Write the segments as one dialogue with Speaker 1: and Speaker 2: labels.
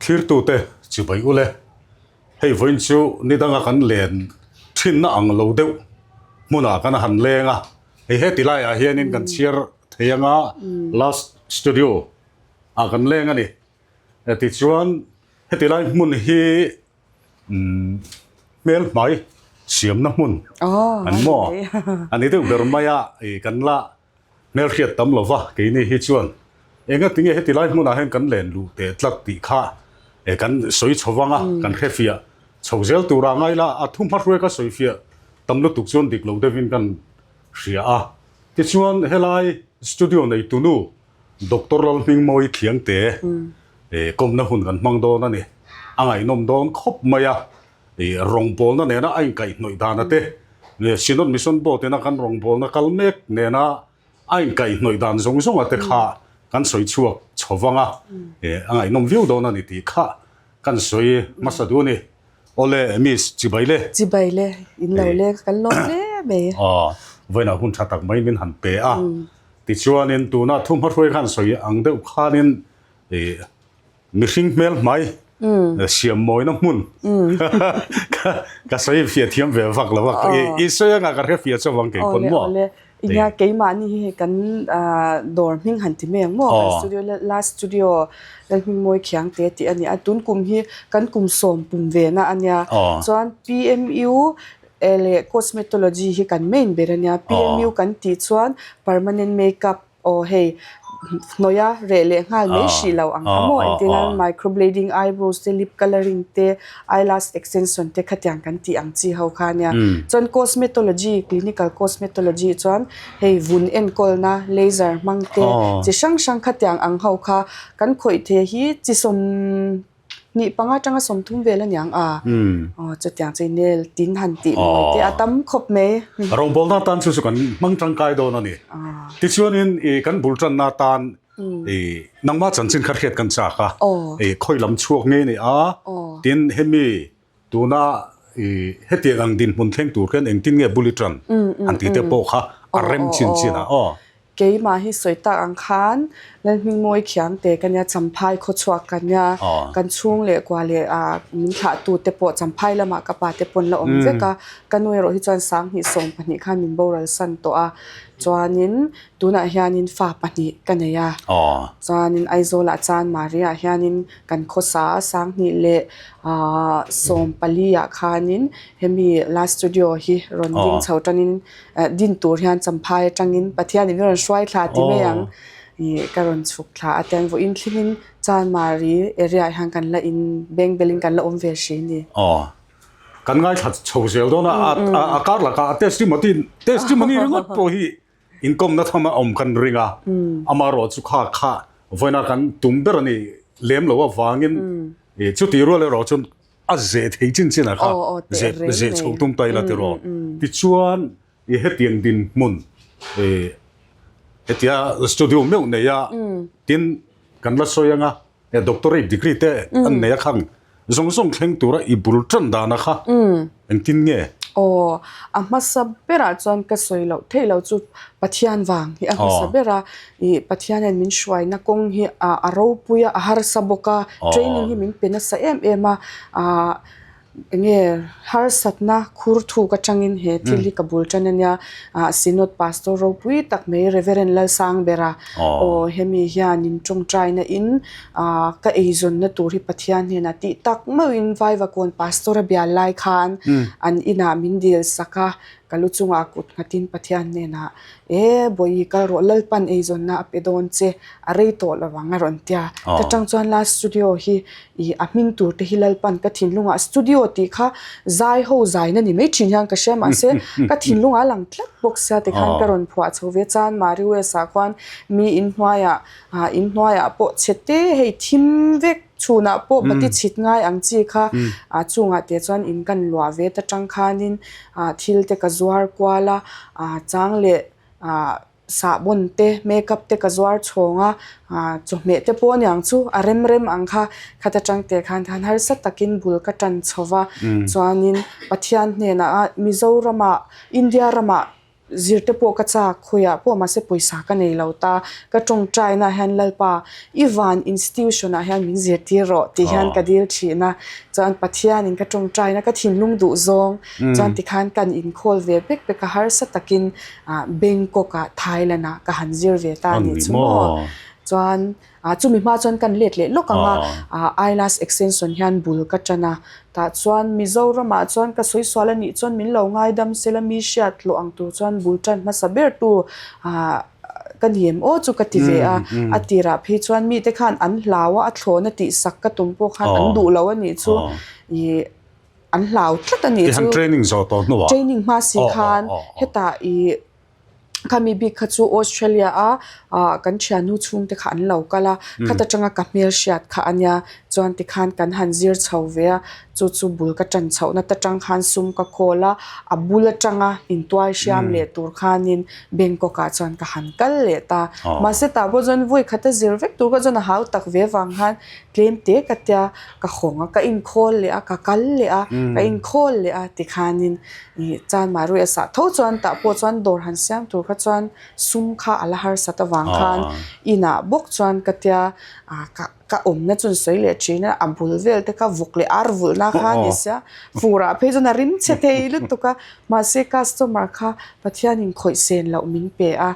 Speaker 1: Thirtute chibai ule, hei vawiin chu nidanga kan len thinna ang lo deuh hmunah kan han leng a, hei heti laiah hianin kan chhiar thei anga last studio ah kan leng a ni. Tichuan heti lai hmun hi Hmel hmai siamna hmun an maw? A ni deuh ber mai a, kan la hmelhriat tam lo va keini hi chuan engati nge heti lai hmunah hian kan len luh teh tlat tih kha kan sawi chho vang a, kan hrefiah chho zel tura ngai la, a thu hmahruai ka sawifiah tam lutuk chuan dik lo deuhin kan hria a. Tichuan helai studio neitunu Doctor Lalhmingmawi Thiangte kawmna hun kan hmang dawn a ni. A ngaihnawm dawn khawp mai a, rawngbawlna nena a inkaihhnawih dana te, Synod Mission Board ina kan rawngbawlna kal mek nena a inkaihhnawih dan zawng zawnga te kha kan sawi chhuak chho vang a, a ngaihnawm viau dawn a ni tih kha kan sawi hmasa duh a ni. Awle Miss Chibai le.
Speaker 2: Chibai le, in lo le ka kan lawm hle mai.
Speaker 1: Aw, vawiinah hun tha tak mai min han pe a. Tichuanin tuna thu hmahruai khan sawi ang deuh khanin ih mihring hmel hmai siam mawina hmun ka sawi fiah thiam ve vak lo a, i sawi anga ka hre fiah chauh ang kei pawn maw?
Speaker 2: Awle awle, nia keimahni hi hei kan dawr hming han ti mai ang maw kan studio last studio Lalhmingmawi Khiangte tih a ni a, tun kum hi kan kum sawm pum ve na a nia, chuan PMU E leh cosmetology hi kan main ber a nia, PMU kan tih chuan permanent makeup aw hei hnawih a reh leh nghal mai hrih lo ang kha maw engtin nan microblading eyebrows te lip colouring te eyelash extension te khatiang kan tih ang chi ho kha a nia. Chuan cosmetology clinical cosmetology chuan hei vun enkawlna laser hmang te chi hrang hrang khatiang ang ho kha kan khawih thei hi chi sawm Nih panga atanga 30 vel a niang a. Aw chutiang chu nail tin han tih mawi te a tam khawp mai.
Speaker 1: Rawngbawlna atan chu chu kan hmang tangkai dawn a ni. Tichuanin i kan bul tanna atan i nangmah chanchin kha hriat kan chak a. I khawi lam chhuak ngei ni a. Tin hemi tuna i hetiang ang dinhmun thleng tur khian engtin nge bul i tan han tih te pawh kha a rem chin chin a aw.
Speaker 2: Keimah hi sawi tak ang khan Lalhmingmawi Khiangte ka nia, Champhai khawchhuak ka nia, kan chhung leh kua leh min thlahtu te pawh Champhai lamah ka pa te pawn la awm vek a, ka nu erawh hi chuan 20 20 khan min boral san tawh a, chuanin tunah hianin fa pahnih ka nei a, chuanin Aizawlah Chanmari ah hianin kan khawsa a, 20 leh 14 ah khanin hemi last studio hi rawn ding chho tanin Din tur hian Champhai atangin Pathianin min rawn hruai thla ti mai ang ih ka rawn chhuk thla a tiang vawiin thlengin Chanmari area ah hian kan la in beng belin kan la awm ve hri ni.
Speaker 1: Aw kan ngaithla chho zel dawn a a kar lakah a testimony testimony ringawt pawh hi inkawmna tham a awm kan ring a amaherawh chu kha kha vawiina kan tum ber a ni lem lo avangin ih chutih rual erawh chuan A zeh thei chin chin ah kha zeh zeh chho tum ta ila tiraw. Tichuan i hetiang dinhmun i hetia studio meuh nei a tin kan la sawi anga doctorate degree te an nei a khang zawng zawng thleng tura i bul tan dan a kha engtin nge?
Speaker 2: Aw a hmasa berah chuan ka sawi loh theih loh chu Pathian vang hi a hmasa ber a. Ih Pathianin min hruaina kawng hi a ropui a, a harsa bawk a, training hi min pe nasa em em a, ah enge harsatna khur thuk atangin he thil hi ka bul tan a nia, ah Synod Pastor ropui tak mai Reverend Lalsangbera aw hemi hianin tawngtaina in ah ka eizawnna tur hi Pathian hnenah tih tak meuhin Vaivakawn Pastor a bial lai khan an inah min dil sak a, Ka lu chungah kut nghatin Pathian hnenah, E, Bawihi kal rawh, Lalpan eizawnna a pe dawn che, a rei tawh lo ang a rawn ti a. Ka tang chuan last studio hi ih a hming tur te hi Lalpan ka thinlungah studio tih kha zai ho zaina ni mai thin hian ka hria mahse ka thinlungah a lang tlat bawk sia tikhan ka rawn phuah chho ve chuan Mari West ah khuan mi inhnuaiah ah inhnuaiah pawh chhe te hei thim vek Chhunah pawh bati chhit ngai ang chi kha ah chungah te chuan in kan luah ve ta tang khanin ah thil te ka zuar kual a ah chang leh ah sahbawn te makeup te ka zuar chhawng a ah chawhmeh te pawh aniang chu a rem rem ang kha khata tang te khan khan harsa takin bul ka tan chho va chuanin Pathian hnenah a Mizoramah India ramah. Zir te pawh ka chak khawiah pawh mahse pawisa ka nei lo ta, ka tawngtai na hian Lalpa i van institution ah hian min zirtir rawh tih hian ka dil thin a, chuan Pathian in ka tawngtai na ka thinlung duh zawng chuan tikhan kan inkhawl ve bek bek a harsa takin ah Bangkok ah Thailand ah ka han zir ve ta a nih chu maw chuan Ah chumi hma chuan kan let leh lawk ang a, ah eyelash extension hian bul ka tan a, tah chuan Mizoramah chuan ka sawi sual a nih chuan min lo ngaidam sela mi hriat hlawh ang tur chuan bul tan hmasa ber tu ah ka ni em aw chu ka ti ve a, a tirah phei chuan mite khan an hlau a, a thlawhna tih sak ka tum pawh khan an duh lo a nih chu ih an hlau tlat a nih chu.
Speaker 1: Training zawh tawh hnuah.
Speaker 2: Training hma si khan hetah ih. Khami bik kha chu Australia a ah kan thiannu chhungte kha an lo kal a, khat atanga ka hmelhriat kha a nia, chuan tikhan kan han zir chho ve a, chu chu bul ka tan chhohna ta tang khan sum ka khawl a, a bul atanga intuai hriam leh tur khanin Bangkok ah chuan ka han kal leh ta, mahse tah pawh chuan vawi khata zir vek tur kha chuan a hau tak ve vang khan tlem te ka tia ka hawng a, ka inkhawl leh a, ka kal leh a, ka inkhawl leh a tikhanin. Ih chan mah ruih a sah tho chuan tah pawh chuan dawr han siam tur kha chuan sum kha a la harsat avang khan inah bawk chuan ka tia ah ka ka awmna chu an sawi leh thin a, a bul vel te kha vawk leh ar vulhna kha a ni sia furah phei chuan a rim chhe thei lutuk a mahse customer kha Pathianin khawih sen loh min pe a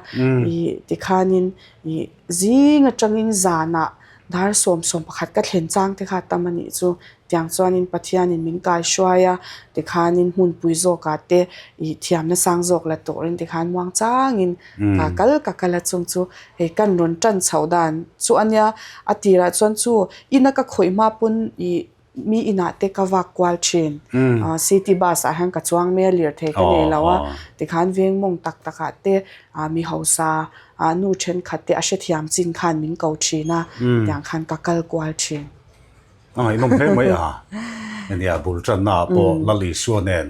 Speaker 2: ih tikhanin ih zing atangin zanah dar 11 ka thlen chang te kha tam a nih chu. Tiang chuanin Pathianin min kai hruai a, tikhanin hmunpui zawkah te ih thiamna sang zawk la turin tikhan muang changin ka kal ka kal a chung chu hei kan rawn tan chhoh dan chu a nia. A tirah chuan chu ina ka khawih hma pawn ih mi inah te ka vak kual thin. City bus ah hian ka chuang mai a lirthei ka nei lo a, tikhan veng mawng tak takah te mi hausa nu thenkhat te a hrethiam chin khan min ko thin a, tiang khan ka kal kual thin.
Speaker 1: A ngaihnawm hle mai a, nia bul tanna ah pawh Lal Isua nen,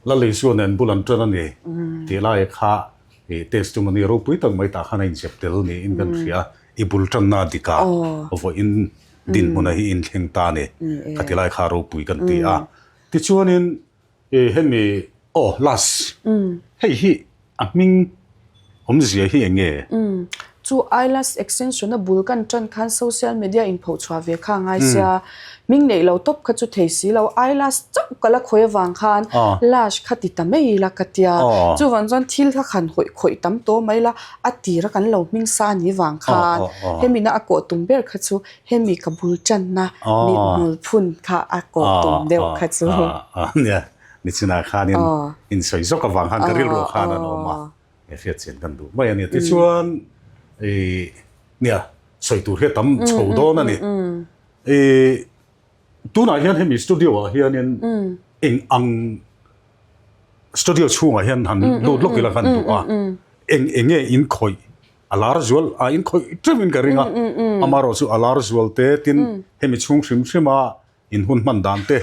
Speaker 1: Lal Isua nen bul an tan a ni tih lai kha i testimony ropui tak mai tah khan a inzep tel niin kan hria, i bul tanna dik a vawiin dinhmuna hi inthleng ta a ni, khati lai kha ropui kan ti a. Tichuanin I hemi aw last hei hi a hming awmzia hi eng nge?
Speaker 2: Chu eyelash extension a bul kan tan khan social media in phoh chhuah ve kha a ngai sia, hming neih lo tawp kha chu thei si lo, eyelash chauh ka la khawi avang khan lash kha ti ta mai ila ka tia, chuvang chuan thil kha khan hawih khawih tam tawh mai ila a tira kan lo hming sa ni vang khan hemi na a kawh tum ber kha chu Hemi ka bul tanna mithmul phun kha a kawh tum deuh kha chu.
Speaker 1: Nia, nichinah khanin insawi zawk avang khan ka rilruah khan an awm a, hriat chian kan duh mai a ni. Tichuan i nia, sawi tur hi a tam chho dawn a ni. I tunah hian hemi studio ah hianin eng ang studio chhungah hian han lut lawk ila kan duh a, eng eng nge in khawih A lar zual a in khawih teuh in ka ring a, amaherawh chu a lar zual te tin hemi chhung hrim hrim a in hun hman dan te,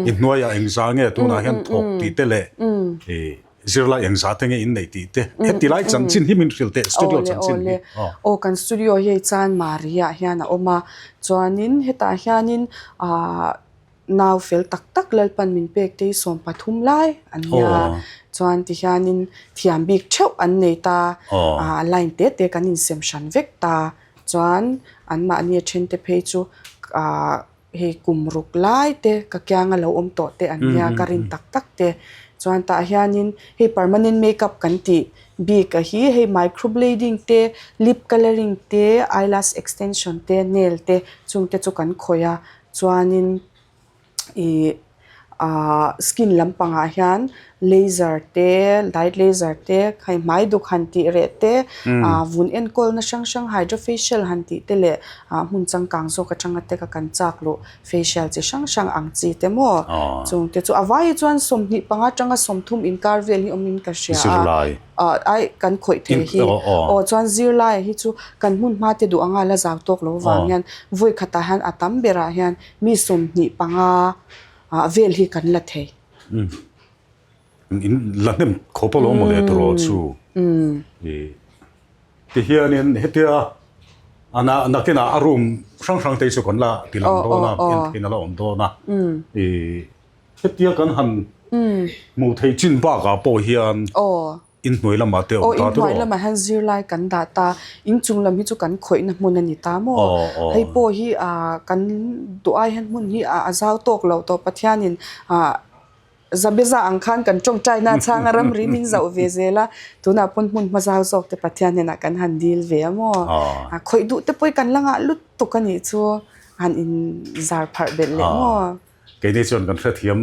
Speaker 1: i hnuaiah engzah nge tunah hian thawk tih te leh i zirlai engzah te nge in neih tih te heti lai chanchin hi min hrilh teh studio chanchin hi.
Speaker 2: Aw kan studio hi hei Chanmari ah hian a awm a, chuanin hetah hianin ah Nau fel tak tak Lalpan min pek te hi 13 lai an nia. Chuan tihianin thiam bik theuh an nei ta. A line te te kan insem hran vek ta. Chuan anmahni a then te phei chu hei kum ruk lai te ka kianga lo awm tawh te an nia ka rin tak tak te. Chuan tah hianin hei permanent makeup kan tih bik a hi hei microblading te, lip colouring te, eyelash extension te, nail te chung te chu kan khawih a. Chuanin ih ah skin lampangah hian laser te light laser te hei hmai duk han tih reh te ah vun enkawlna hrang hrang hydra facial han tih te leh ah hmun changkang zawk atanga te kha kan chak luh facial chi hrang hrang ang chi te maw chung te chu a vai hi chuan 25 atanga 30 inkar vel hi awmin ka hria a. Ah ai kan khawih thei hi aw chuan zirlaia hi chu kan hmun hma te duh anga la zau tawk lo vang hian vawi khatah hian a tam berah hian mi 25 ah vel hi kan la thei.
Speaker 1: In la hnem khawp alawm mawle tawrh chu i ti hianin hetia a na nakinah a room hrang hrang te hi chu kan la ti lang dawn a en theihna la awm dawn a i Hetia kan han hmuh theih chin bakah pawh hian.
Speaker 2: Aw.
Speaker 1: Inhnuai lamah te a awm ta
Speaker 2: tawh. Aw, inhnuai lamah hian zirlai kan dah ta. Inchung lam hi chu kan khawihna hmun a ni ta maw? Hei pawh hi kan duh ai hian hmun hi a zau tawk lo tawh. Pathianin Zabeza ang khan kan tawngtaina a chhang a, ramri min zauh ve zel a. Tunah pawn hmun hma zau zawk te Pathian hnenah kan han dil ve a maw? Khawih duh te pawh hi kan la ngah lutuk a nih chu han inzar pharh belh leh maw?
Speaker 1: Keini chuan kan hrethiam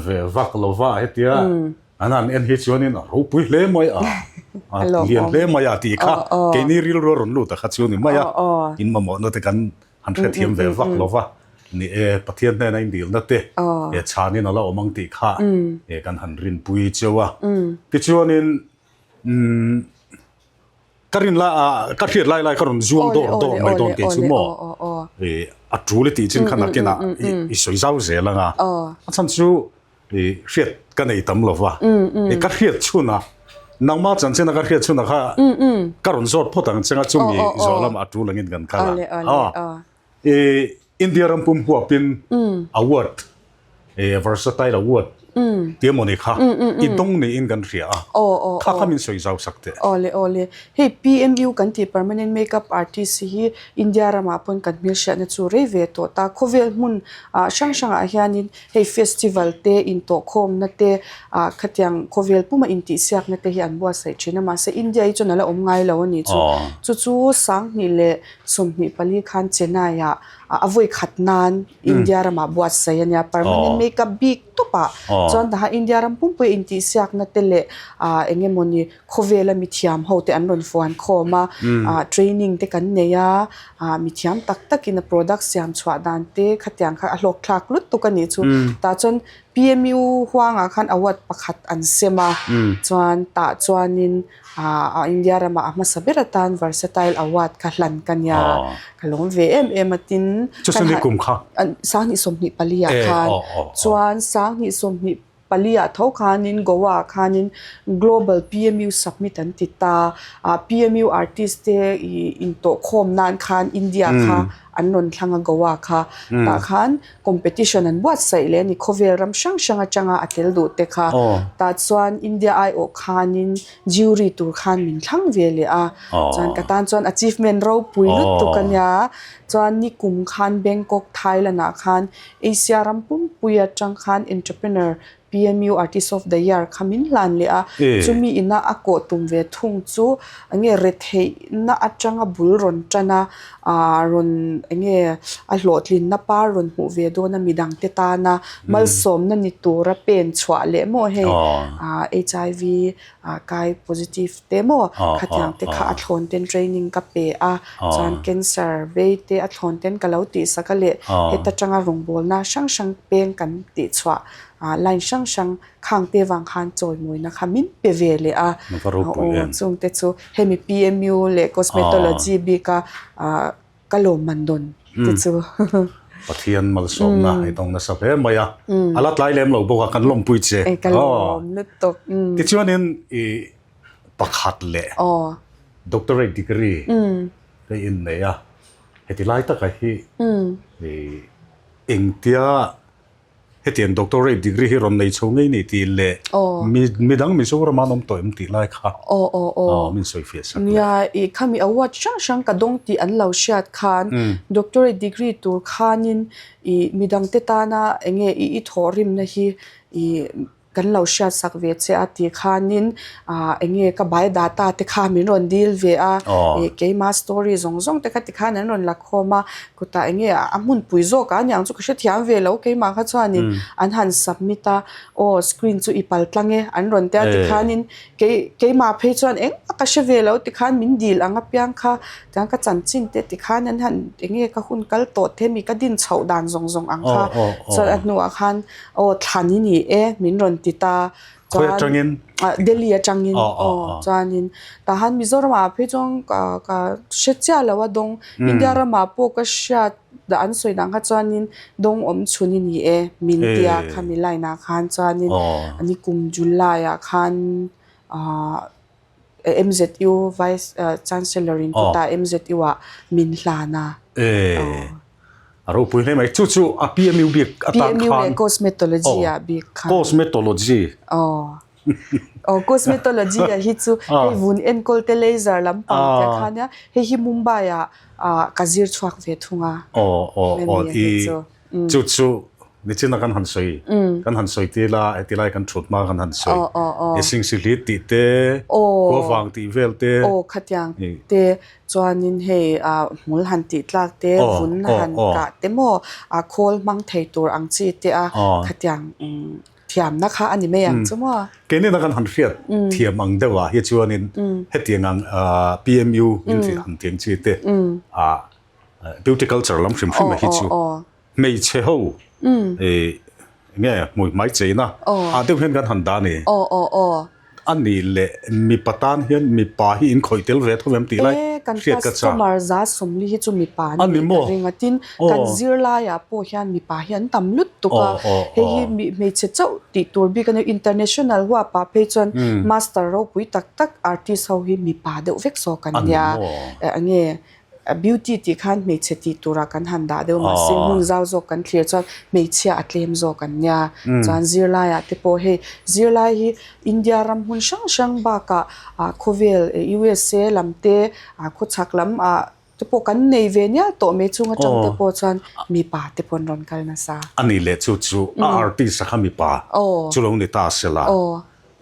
Speaker 1: ve vak lo va hetia an han en hi chuanin a ropui hle mai a, a lian hle mai a tih kha keini rilru a rawn lut a kha chu ni mai a, in mamawhna te kan han hrethiam ve vak lo va, ni e Pathian hnena in dilna te he chhanin a la awm ang tih kha kan han rinpui cheu a, tichuanin umm. Ka rin lai ah ka hriat lai lai ka rawn zuang dawr dawr mai dawn kei chu maw ih a tul i tih chin kha nakin ah i sawi zau zel ang a, a chhan chu ih hriat ka nei tam lo va, ih ka hriat chhun a nangma chanchin a ka hriat chhun a kha ka rawn zawt phawt ang cheng a chumi zawh lamah a tul angin kan kal a, ih India ram pum huapin award Versatile Award tih emaw ni kha i dawng niin kan hria a, kha kha min sawi zau sak teh.
Speaker 2: Awle awle, hei PMU kan tih Permanent Makeup Artist hi India ramah pawn kan hmelhriatna chu rei ve tawh ta, khawvel hmun hrang hrangah hianin hei festival te intawhkhawmna te khatiang khawvel puma intihsiakna te hi an buatsaih thin a, mahse India hi chuan a la awm ngai lo a nih chu. Chu chu 20 leh 24 khan Chennai-ah a vawi khat nan India ramah buatsaih a nia, permanent makeup bik tawpah chuan tahan India ram pumpui intihsiakna te leh ah eng emawni khawvela mithiam ho te an rawn fuan khawm a, ah training te kan nei a, ah mithiam tak takin a product siam chhuah dan te khatiang kha a hlawk thlak lutuk a nih chu. Tah chuan PMU huangah khan award pakhat an sem a, chuan tah chuanin Ah India ramah a hmasa ber atan Versatile Award kha hlan ka nia, ka lawm ve em em a tin.
Speaker 1: Chu chu ni kum kha?
Speaker 2: 2024 ah khan. Chuan 2024 ah tho khanin Goa ah khanin Global PMU Summit an ti ta. PMU artist te intawhkhawm nan khan India kha an rawn thlang a Goa kha. Tah khan Competition an buatsaih leh a ni. Khawvel ram hrang hrang atanga a tel duh te kha. Tah chuan India aiawh khanin jury tur khan min thlang ve leh a. Chuan ka tan chuan achievement ropui lutuk a nia. Chuan nikum khan Bangkok, Thailand ah khan Asia ram pumpui atang khan entrepreneur PMU Artist of the Year kha min hlan leh a, chumi ina a kawh tum ve thung chu enge retheihna atanga bul rawn tan a, aah rawn enge a hlawhtlinna par rawn hmuh ve dawn a midangte tana malsawmna ni tura pen chhuah leh maw hei aah HIV kai positive te maw khatiang te kha a thlawn ten training ka pe a, chuan cancer vei te a thlawn ten ka lo tihsak a leh heta tanga rawngbawlna hrang hrang peng kan tihchhuah line hrang hrang khang te vang khan chawimawina kha min pe ve leh a, aw chungte chu hemi PMU leh cosmetology bika Ka lawmman dawn te chu.
Speaker 1: Pathian malsawmna i tawng nasa hle mai a, a la tlai lem lo bawk a, kan lawmpui che.
Speaker 2: E ka lawm lutuk.
Speaker 1: Tichuanin i pakhat leh doctorate degree ka innei a, heti lai taka hi i engtia Hetiang doctorate degree hi rawn nei chho ngei ni tih leh midang Mizoram an awm tawh em tih lai kha min sawi fiah sak
Speaker 2: leh. Nia, i khami award hrang hrang ka dawng tih an lo hriat khan doctorate degree tur khanin i midangte tana enge i i thawhrimna hi i Kan lo hriat sak ve che a tih khanin ah eng nge ka bai data te kha min rawn dil ve a, ih keima story zawng zawng te kha tikhan an rawn la khawm a, kutah eng nge a hmunpui zawk a aniang chu ka hrethiam ve lo keimah kha chuanin an han submit a, aw screen chu i pal tlang e an rawn tia tikhanin kei keimah phei chuan engmah ka hre ve lo tikhan min dil ang apiang kha tiang ka chanchin te tikhan an han eng nge ka hun kal tawh te mi ka din chhoh dan zawng zawng ang kha chuan a hnuah khan Aw thlan i ni e min rawn ti ta.
Speaker 1: Khawi atangin?
Speaker 2: Delhi atangin aw chuanin tahan Mizoramah phei chuan ka ka hre chiah lo a dawng India ramah pawh ka hriat an sawi dan kha chuanin dawng awm chhun i ni e min tia khami line ah khan chuanin ani kum July ah khan ah MZU Vice Chancellor in kutah MZU ah min hlan a.
Speaker 1: A ropui hle mai. Chu chu a PMU bik atan khan.
Speaker 2: PMU leh cosmetology ah bik khan.
Speaker 1: Cosmetology.
Speaker 2: Aw. Aw cosmetology ah hi chu hei vun enkawl te laser lampang te kha nia hei hi Mumbai ah ka zir chhuak ve thung a.
Speaker 1: Aw aw aw i chu chu nichina kan han sawi kan han sawi tir la heti lai kan thut hma kan han sawi i sing si hlit tih te khua vang tih vel te.
Speaker 2: Aw khatiang te Chuanin hei hmul han tih tlak te, vun han kah te maw, khawl hmang thei tur ang chi te a khatiang thiamna kha a ni mai ang chu maw.
Speaker 1: Keini na kan han hriat thiam ang deuh ah hi chuanin hetiang ang PMU in tih han tih ang chi te beauty culture lam hrim hrim ah hi chu hmeichhe ho enge hmui hmai cheina ah deuh hian kan han dah a ni. A nih leh mipa tan hian mipa hi in khawih tel ve tho em tih lai
Speaker 2: E, kan hriat ka chak. customer za sawmli hi chu mipa an nih ka ring a, tin kan zirlaiah pawh hian mipa hi an tam lutuk a, hei hi hmeichhe chauh tih tur bik a nia, international huapah phei chuan master ropui tak tak artist ho hi mipa deuh vek zawk an nia, enge Beauty tih khan hmeichhe tih turah kan han dah deuh mahse hmun zau zawk kan thlir chuan hmeichhia a tlem zawk an nia. Chuan zirlaiah te pawh hei zirlai hi India ram hmun hrang hrang bakah ah khawvel USA lam te ah khawchhak lam ah te pawh kan nei ve nial tawh mai chung atang te pawh chuan mipa te pawh an rawn kal nasa.
Speaker 1: A nih leh chu chu a artist a kha mipa chu lo ni ta se la.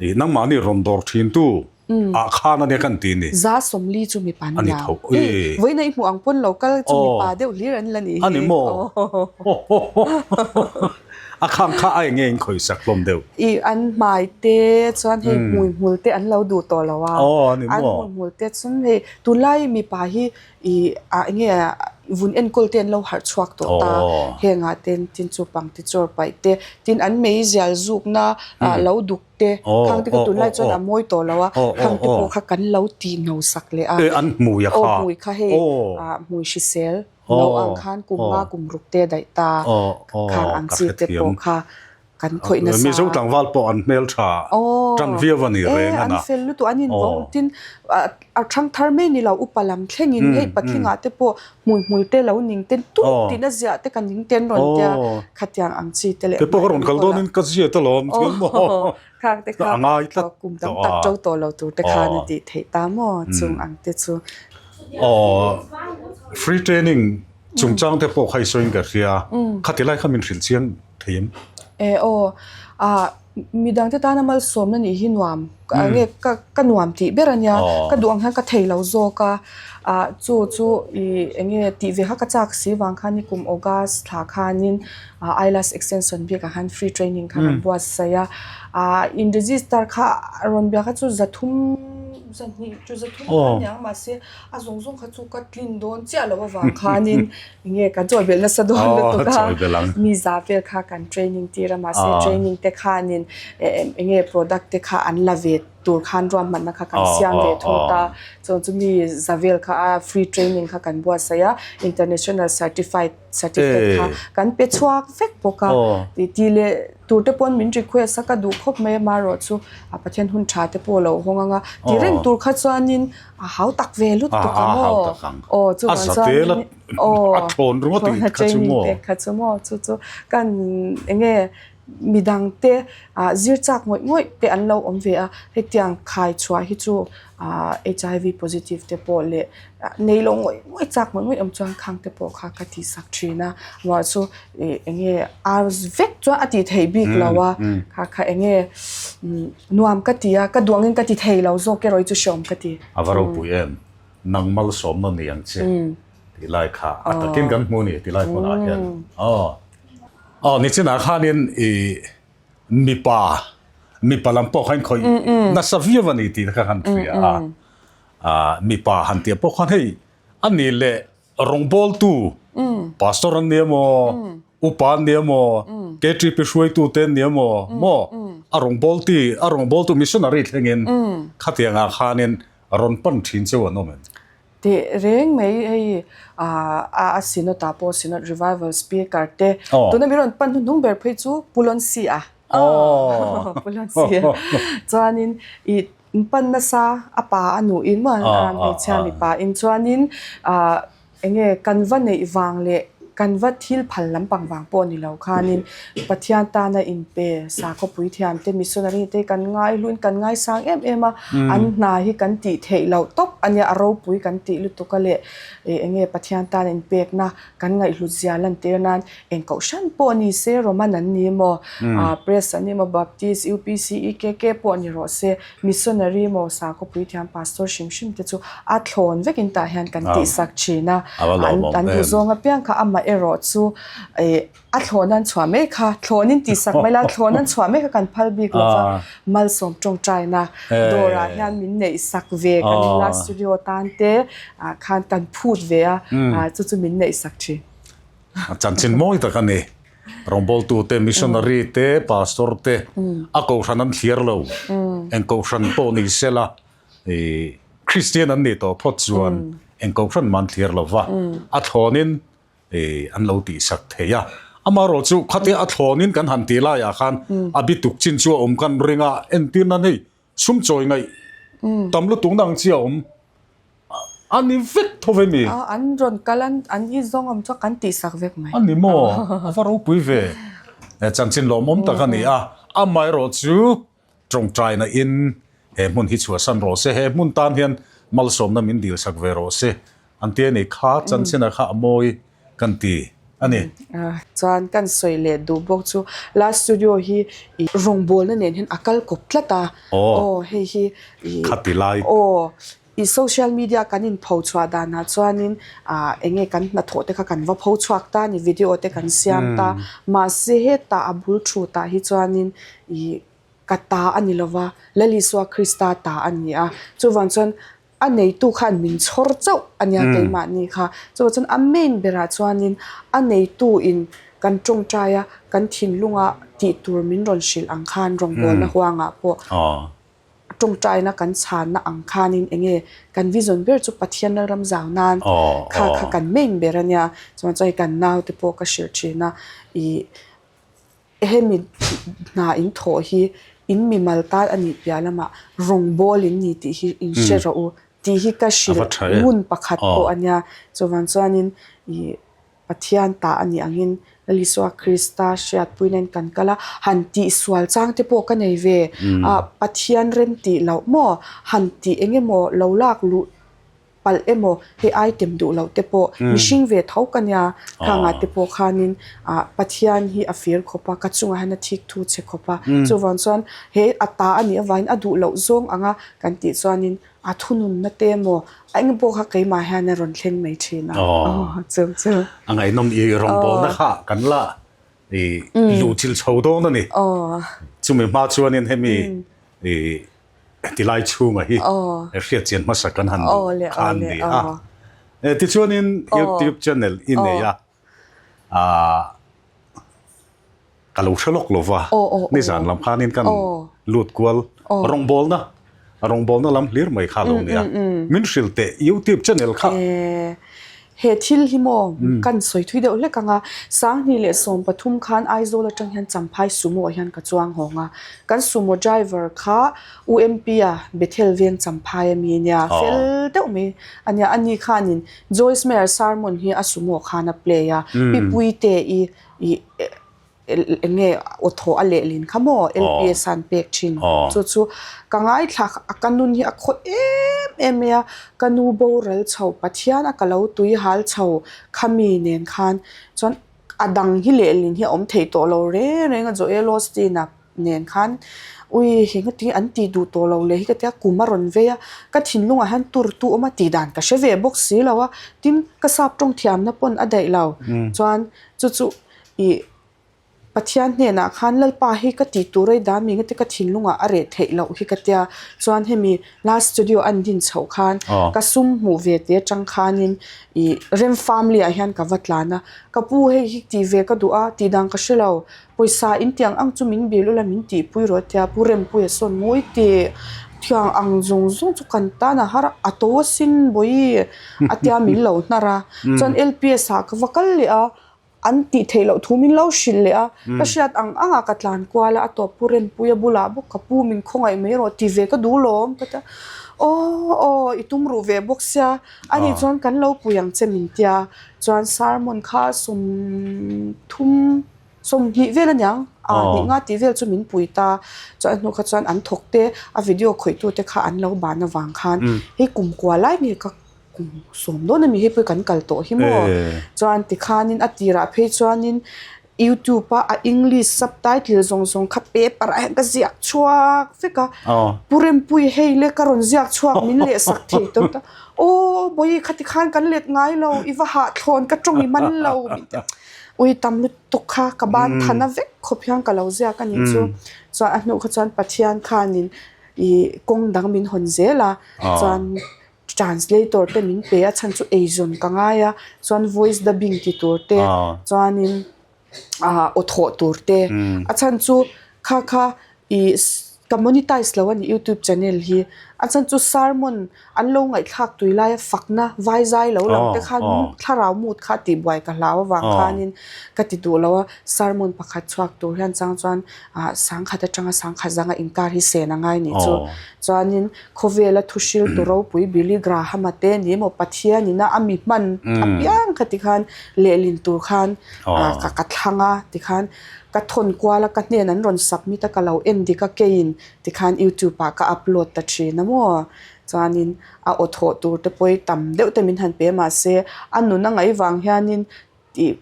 Speaker 1: I nangmahni rawn dawr thin tu ah khan ania kan ti ni.
Speaker 2: Za sawmli chu mipa an nia. I vawiina i hmuh ang pawn lo kal chu mipa deuh hlir an la nih hi.
Speaker 1: A ni maw? A khang kha a enge in khawisak hlawm deuh?
Speaker 2: I an hmai te chuan hei hmui hmul te an lo duh tawh lo a. An hmui hmul te chuan hei tunlai mipa hi I ah enge vun enkawl te an lo harh chhuak tawh ta, heng ah ten tin chu pangti chawr paih te, tin an meizial zukna ah lo duk te, khang te kha tunlai chuan a mawi tawh lo a, khang te pawh kha kan lo tih no sak leh a, aw hmui kha hei ah hmui hrisel no ang khan kum nga kum ruk te daih ta, khang ang chi te pawh kha. Kan khawih nasa.
Speaker 1: Mizo tlangval pawh an hmel tha tan viau a ni reng a na.
Speaker 2: An fel lutuk an invawng tin a thang thar mai ni lo upa lam thlengin hei pathingah te pawh hmui hmul te lo ning te tuk tina ziah te ka ning te an rawn tia khatiang ang chi te leh
Speaker 1: Kei pawh ka rawn kal dawnin ka zia te lawm chuan maw
Speaker 2: Khang te kha kum tam tak to tawh lo tur te khan a tih theih ta maw chung ang te chu.
Speaker 1: Aw free training chungchang te pawh kha i sawiin ka hria khati lai kha min hrilh chiang thei em?
Speaker 2: E aw, ah midang te tana malsawmna nih hi nuam nge ka ka nuam tih ber a nia, ka duh ang hian ka thei lo zawk a, ah chu chu ih eng nge tih ve kha ka chak si vang khan nikum August thla khanin ah eyelash extension bikah khan free training kha kan buatsaih a, ah in register kha rawn bia kha chu zathum zahnih chu zathum kha a niang mahse a zawng zawng kha chu ka tlin dawn chiah loh avang khanin Nge kan chawi belh nasa dawn lutuk a, mi za vel kha kan training tir a mahse training te khanin enge product te kha an la ve tur khan ruahmanna kha kan siam ve thung ta, chuan chu mi za vel kha a free training kha kan buatsaih a, international certified certificate kha kan pe chhuak vek bawk a, tih leh tur te pawn min request a ka duh khawp mai a marawh chu a Pathian hun tha te pawh a lo hawng ang a, ti reng tur kha chuanin a hau tak ve lutuk a maw aw chuvang chuan aw
Speaker 1: a thawn ringawt tih kha chu maw
Speaker 2: kha chu maw chu chu kan enge midang te ah zir chak ngawih ngawih te an lo awm ve a hetiang khai chhuah hi chu ah H_I_V positive te pawh leh nei lo ngawih ngawih chak ngawih ngawih awm chuan khang te pawh kha ka tih sak thin a ruah chu ih enge ar vek chuan a tih theih bik lo a kha kha enge Nuam ka ti a, ka duh angin ka ti thei lo zawk erawh hi chu hreawm ka ti.
Speaker 1: A va ropui em, nang malsawmna ni ang che tih lai kha a takin kan hmu a ni tih lai hmunah hian. Aw, aw nichinah khanin i mipa, mipa lam pawh kha in khawih nasa viau a ni tih kha kan hria a, mipa han tih pawh khan hei a ni leh Rawngbawltu, Pastor an nia maw, Upa an nia maw, KTP hruaitute an nia maw, maw? A rawngbawlti, a rawngbawltu missionary thlengin khatiangah khanin rawn pan thin cheu an awm em?
Speaker 2: Teh reng mai hei a Synod ah pawh Synod Revival Speaker te tuna min rawn pan hnuhnung ber phei chu Pu Lonsi a. Pu Lonsi a. Chuanin i Pan nasa a pa a nuin maw a hmeichhia mipa in chuanin ah enge kan va neih vang leh. Kan va thil phal lampang vang pawh ni lo khanin Pathian tana inpe sakhaw puithiam te missionary te kan ngaihluin kan ngaisang em em a, an hna hi kan tih theih loh tawp a nia, a ropui kan tih lutuk a leh eng nge Pathian tana inpekna kan ngaihhlut zia lantir nan eng kohhran pawh ni se Roman an ni emaw, Press an ni emaw, Baptist, UPC, EKK pawh ni rawh se Missionary maw sakhaw puithiam pastor hrim hrim te chu a thlawn vekin tah hian kan tihsak thin a, an duh zawng apiang kha amah erawh chu ih a thlawn an chhuah mai kha thlawnin tihsak mai la thlawn an chhuah mai kha kan phal bik lo va malsawm tawngtaina dawrah hian min neih sak ve kan inla studio tan te ah khan kan phut ve a chu chu min neih sak thin.
Speaker 1: A chanchin mawi tak a ni. Rawngbawltute, missionary te, pastor te a kohhran an thliar lo. Eng kohhran pawh ni sela ih Kristian an nih tawh phawt chuan eng kohhran mah an thliar lo va, a thlawnin ih an lo tihsak thei a. Amaherawh chu khatia a thlawnin kan han tih laiah khan a bituk chin chu a awm kan ring a, entir nan hei sum chawi ngaih tam lutuk na ang chi a awm. A ni vek tho ve mi?
Speaker 2: An rawn kal an an i zawng awm chu kan tihsak vek mai.
Speaker 1: A ni maw? A va ropui ve. Chanchin lawmawm tak a ni a. Amaherawh chu tawngtaina in he hmun hi chhuahsan rawh se, he hmun tan hian malsawmna min dilsak ve rawh se an ti a ni. Kha chanchina kha a mawi kan ti a ni.
Speaker 2: Chuan kan sawi leh duh bawk chu last studio hi i rawngbawlna nen hian a kal kawp tlat a. Aw hei hi
Speaker 1: i Khati lai.
Speaker 2: Aw i social media kan in pho chhuah danah chuanin ah eng nge kan hnathawh te kha kan va pho chhuak ta a ni video te kan siam ta mahse hetah a bul thutah hi chuanin i ka ta a ni lova Lal Isua Krista ta a ni a chuvang chuan A neitu khan min chhawr chauh a nia keimahni kha. Chuvang chuan a main berah chuanin a neitu in kan tawngtai a, kan thinlunga tih tur min rawn hrilh ang khan rawngbawlna huangah pawh tawngtaina kan chhanna ang khanin eng nge kan vision ber chu Pathian lalram zau nan kha kha kan main ber a nia. Chuvang chuan hei kan naute pawh ka hrilh thin a ih. Hemi hna in thawh hi in mimal tan a nih piah lamah rawngbâwl in ni tih hi in hre rawh u tih hi ka hrilh ngun pakhat pawh a nia. Chuvang chuanin ih Pathian ta a nih angin Lal Isua Krista hriatpuina in kan kal a, han tih sual chang te pawh ka nei ve. Ah Pathian rem tih loh maw han tih eng emaw lo lak luh palh emaw hei item duh loh te pawh mihring ve tho ka nia khangah te pawh khanin ah Pathian hi a fir khawp a ka chungah hian a thik thu che khawp a chuvang chuan he a ta a nih avangin a duh loh zawng anga kan tih chuanin a thununna te emaw a eng pawh kha keimah hian a rawn thleng mai thin a aw chu chu.
Speaker 1: A ngaihnawm i rawngbawlna kha kan la i luh chilh chho dawn a ni. Chumi hma chuanin hemi i Tilai chhunga hi hriat chian hmasa kan han duh kha an ni a. Tichuanin YouTube channel i nei a, ka lo hre lawk lo va, nizan lam khanin kan lut kual rawngbawlna, rawngbawlna lam hlir mai kha a lo ni a. Min hrilh teh YouTube channel kha.
Speaker 2: He thil hi maw kan sawi thui deuh hlek ang a, Sanghnih leh 13 khan Aizawl atang hian Champhai Sumo ah hian ka chuang hawng a, kan Sumo driver kha UMP-a Bethel veng Champhai a mi ania, fel deuh mai a nia, ani khanin Joyce Meyer sermon hi a Sumo khan a play a, Pi Puite i ih eng nge aw thaw a lehlin kha maw LPS a an pek thin chu chu ka ngaithla a ka nun hi a khawih em em mai a ka nu boral chho Pathian a ka lo tui hal chho khami nen khan chuan a dang hi lehlin hi a awm thei tawh lo reng reng a Joel Osteen-a nen khan ui he nga ti an tih duh tawh lo leh hi ka tia kum a rawn vei a ka thinlungah hian tur tu awm a tih dan ka hre ve bawk si lo a tin ka sap tawng thiamna pawn a daih lo chuan chu chu. Ih, Pathian hnenah khan Lalpa hi ka tih tur ei dan mi ngete ka thinlungah a reh theih loh hi ka tia. Chuan hemi last studio an din chhoh khan ka sum hmuh ve te atang khanin ih rem family ah hian ka va tlan a. Ka pu hei hi tih ve ka duh a, tih dan ka hre lo. Pawisa in tiang ang chu min bil ula min tihpui rawh a tia. Pu Rempuia sawn ngawi teh thiang ang zawng zawng chu kan tan a har a, a to asin bawihi a tia min lo hnar a. Chuan LPS ah ka va kal leh a. An tih theih loh thu min lo hrilh leh a, ka hriat ang ang ah ka tlan kual a, a tawp pu Rempuia bulah bawk ka pu min khawngaih mai rawh ti ve ka duh lawm ka ti a, Aw aw i tum ruh ve bawk sia ani chuan kan lo pui ang che min tia chuan sermon kha 30 20 vel aniang a hnih nga tih vel chu min pui ta chuan a hnu kha chuan an thawk te a video khawih tu te kha an lo ban avang khan hei kum kua lai nge ka kum sawm dawn ami hei pawh kan kal tawh hi maw chuan tikhanin a tirah phei chuanin YouTube a a English subtitle zawng zawng kha paper ah hian ka ziak chhuak vek a Pu Rempuii hei le ka rawn ziak chhuak min leh sak thei tawp ta aw bawihi khati khan kan let ngai lo i va hahthlawn ka tawng i man lo min ti a ui tam lutuk kha ka ban thana vek khawp hian ka lo ziak a nih chu chuan a hnuh kha chuan Pathian khanin ih kawng dang min hawn zel a chuan Translator te min pe a chhan chu eizawn ka ngai a chuan voice dubbing ti tur te chuanin ah aw thawh tur te a chhan chu kha kha ih ka monetize lo a ni youtube channel hi a chhan chu sermon an lo ngaihthlak tui laia fakna vai zai lo lang te khan thlarau mut kha tihbuai ka hlau avang khanin ka ti duh lo a sermon pakhat chhuak tur hian chang chuan ah sangkhat atanga sangkhat zanga inkar hi sen a ngai nih chu chuanin Khawvela thuhriltu ropui Billy Graham-a te ni emaw Pathian ina a mi hman apiang kha tikhan lehlin tur khan ka ka thlang a tikhan ka thawn kual a ka hnen an rawn submit a ka lo en dik a keiin tikhan youtube ah ka upload ta thin a maw chuanin a aw thawh tur te pawh hi tam deuh te min han pe mahse a nun a ngaih vang hianin tih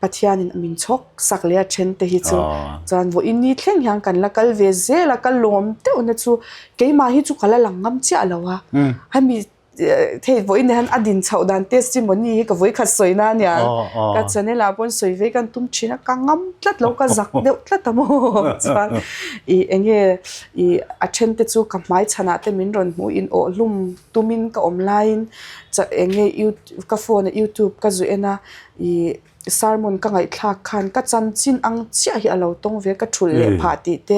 Speaker 2: Pathianin min chhawk sak leh a then te hi chu chuan vawiin ni thleng hian kan la kal ve zel a ka lawm deuh na chu keimah hi chu ka la lang ngam chiah lo a hemi hei vawiin ah hian a din chhoh dan testimony hi ka vawikhat sawi na ania ka channel ah pawn sawi ve kan tum thin a ka ngam tlat lo ka zak deuh tlat a maw chuan ih eng nge ih a then te chu ka hmai chhanah te min rawn hmuh in awh hlum tumin ka awm laiin eng nge ka phone ah youtube ka zu en a. Ih sermon ka ngaihthlak khan ka chanchin ang chiah hi a lo tawng ve ka thulh leh phah tih te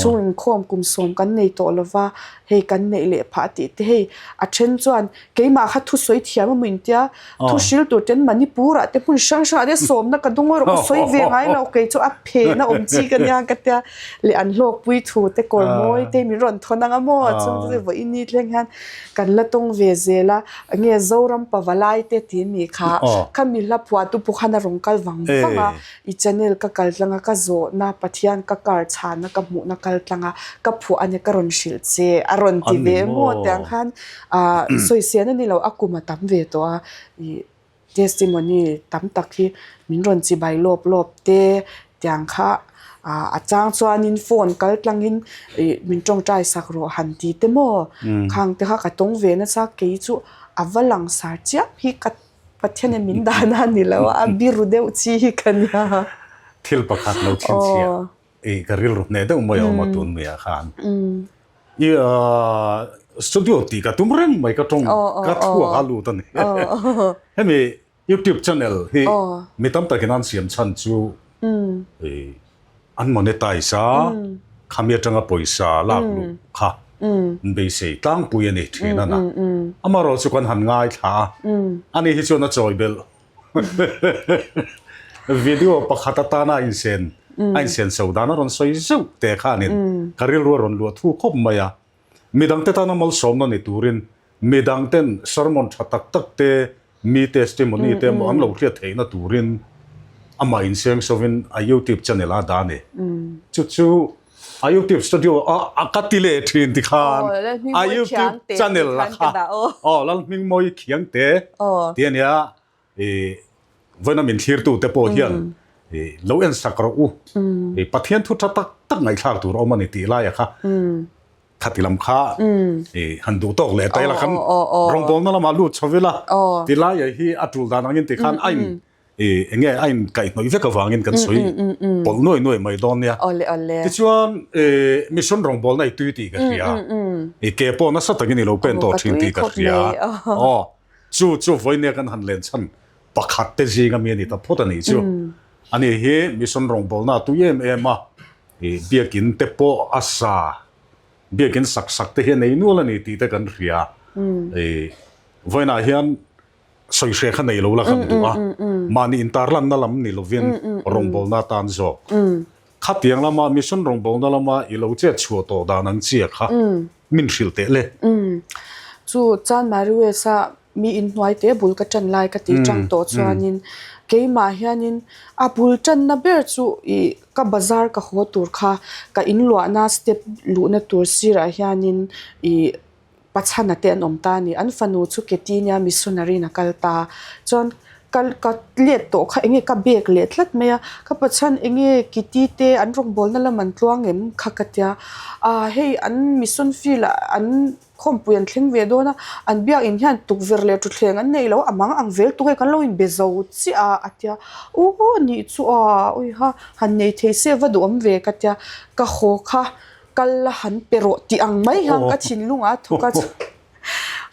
Speaker 2: chhung inkhawm kum sawm kan nei tawh lova hei kan neih leh phah tih te hei a then chuan keimah kha thusawi thiam emaw intia thu hril tur ten Manipur ah te hmun hrang hrang ah te sawmna ka dawng erawh ka sawi ve ngai lo kei chu a phehna awm chi ka nia ka tia leh an hlawkpui thu te kawr mawi te min rawn thawn ang a maw chung te chu vawiin ni thleng hian kan la tawng ve zel a. Nge Zoram Pavalai te tih mi kha khami hla phuahtu pawh khan a rawn kal vang vang a, i channel ka kal tlang a, ka zawhna Pathian ka kar chhana ka hmuhna kal tlang a, ka phuah a nia ka rawn hrilh che a rawn ti ve maw tiang khan ah sawisel a ni lo a kum a tam ve tawh a ih testimony tam tak hi min rawn chibai lawp lawp te tiang kha ah a chang chuanin phone kal tlangin ih min tawngtai sak rawh han ti te maw khang te kha ka tawng ve nasa kei chu a va lang sar chiam hi ka Pathianin min dan a ni lo a a biru deuh chi hi ka nia.
Speaker 1: Thil pakhat lo chhinchhiah ih ka rilru hneh deuh mai a awm a tun maiah khan i studio tih ka tum reng mai ka tawng ka thuak a lut a ni hemi YouTube channel hi mi tam takin an siam chhan chu an monetize a, khami atanga pawisa lak luh kha an beisei tlangpui a ni thin a na. Amaherawh chu kan han ngaithla a, ani hi chuan a chawi belh. Video pakhat atana a insen a insen so dan a rawn sawi zeuh teh khanin ka rilru a rawn luah thu khawp mai a. Midangte tana malsawmna ni turin midangten sermon tha tak tak te, mi testimony te emaw an lo hriat theihna turin amah inseng sovin a YouTube channel a dah a ni. Chu chu a YouTube studio a ka ti leh thin tikhan a YouTube channel la kha aw Lalhmingmawi Khiangte ti a nia. I vawiina min thlirtute pawh hian i lo en sak rawh u. I Pathian thu tha tak tak ngaihthlak tur a awm a ni tih laia kha khati lam kha i han duh tawk leh ta ila kan rawngbawlna lamah lut chho ila ti laia hi a tul dan angin tikhan a in i eng nge a in kaihhnawih vek avangin kan sawi pawlh nuai nuai mai dawn nia. Tichuan i mission rawngbawlna i tui tih ka hria. I ke pawh nasa takin i lo pen tawh thin tih ka hria. Aw. Chu chu vawinia kan han len chhan pakhat te zing ami a ni ta phawt a nih chu. Ani hi mission rawngbawlna a tui em em a, ih biakin te pawh a sa, biakin sak sak te hi a nei nual a ni tih te kan hria. Ih vawiinah hian sawihreh kha nei lo la kan duh a, mahni intarlanna lam ni lovin rawngbawlna atan zawk. Khatiang lama mission rawngbawlna lama i lo chet chhuah tawh dan ang chiah kha. min hrilh teh le.
Speaker 2: Umm. Chu Chanmari West a mi inhnuai te bul ka tan lai ka tih tang tawh chuanin keimah hianin a bul tanna ber chu ih ka bazar ka haw tur kha ka inluahna step luhna tur sirah hianin ih Pachhana te an awm ta a ni. An fanu chu Keti nia missionary in a kal ta. Chuan ka ka let tawh kha enge ka bag leh tlat mai a, ka Pachhan enge Keti te an rawngbawlna lam an tluang em kha ka tia. Aaa hei an mission field ah an khawmpui an thleng ve dawn a, an biakin hian tukverh leh thutthleng an neih loh a mang ang vel tuk e kan lo inbe zo chiah a a tia. Aw nih chu a awiha han nei thei se va duhawm ve ka tia. Ka haw kha. Kal la han pe rawh tih ang mai hian ka thinlung a thawk a chu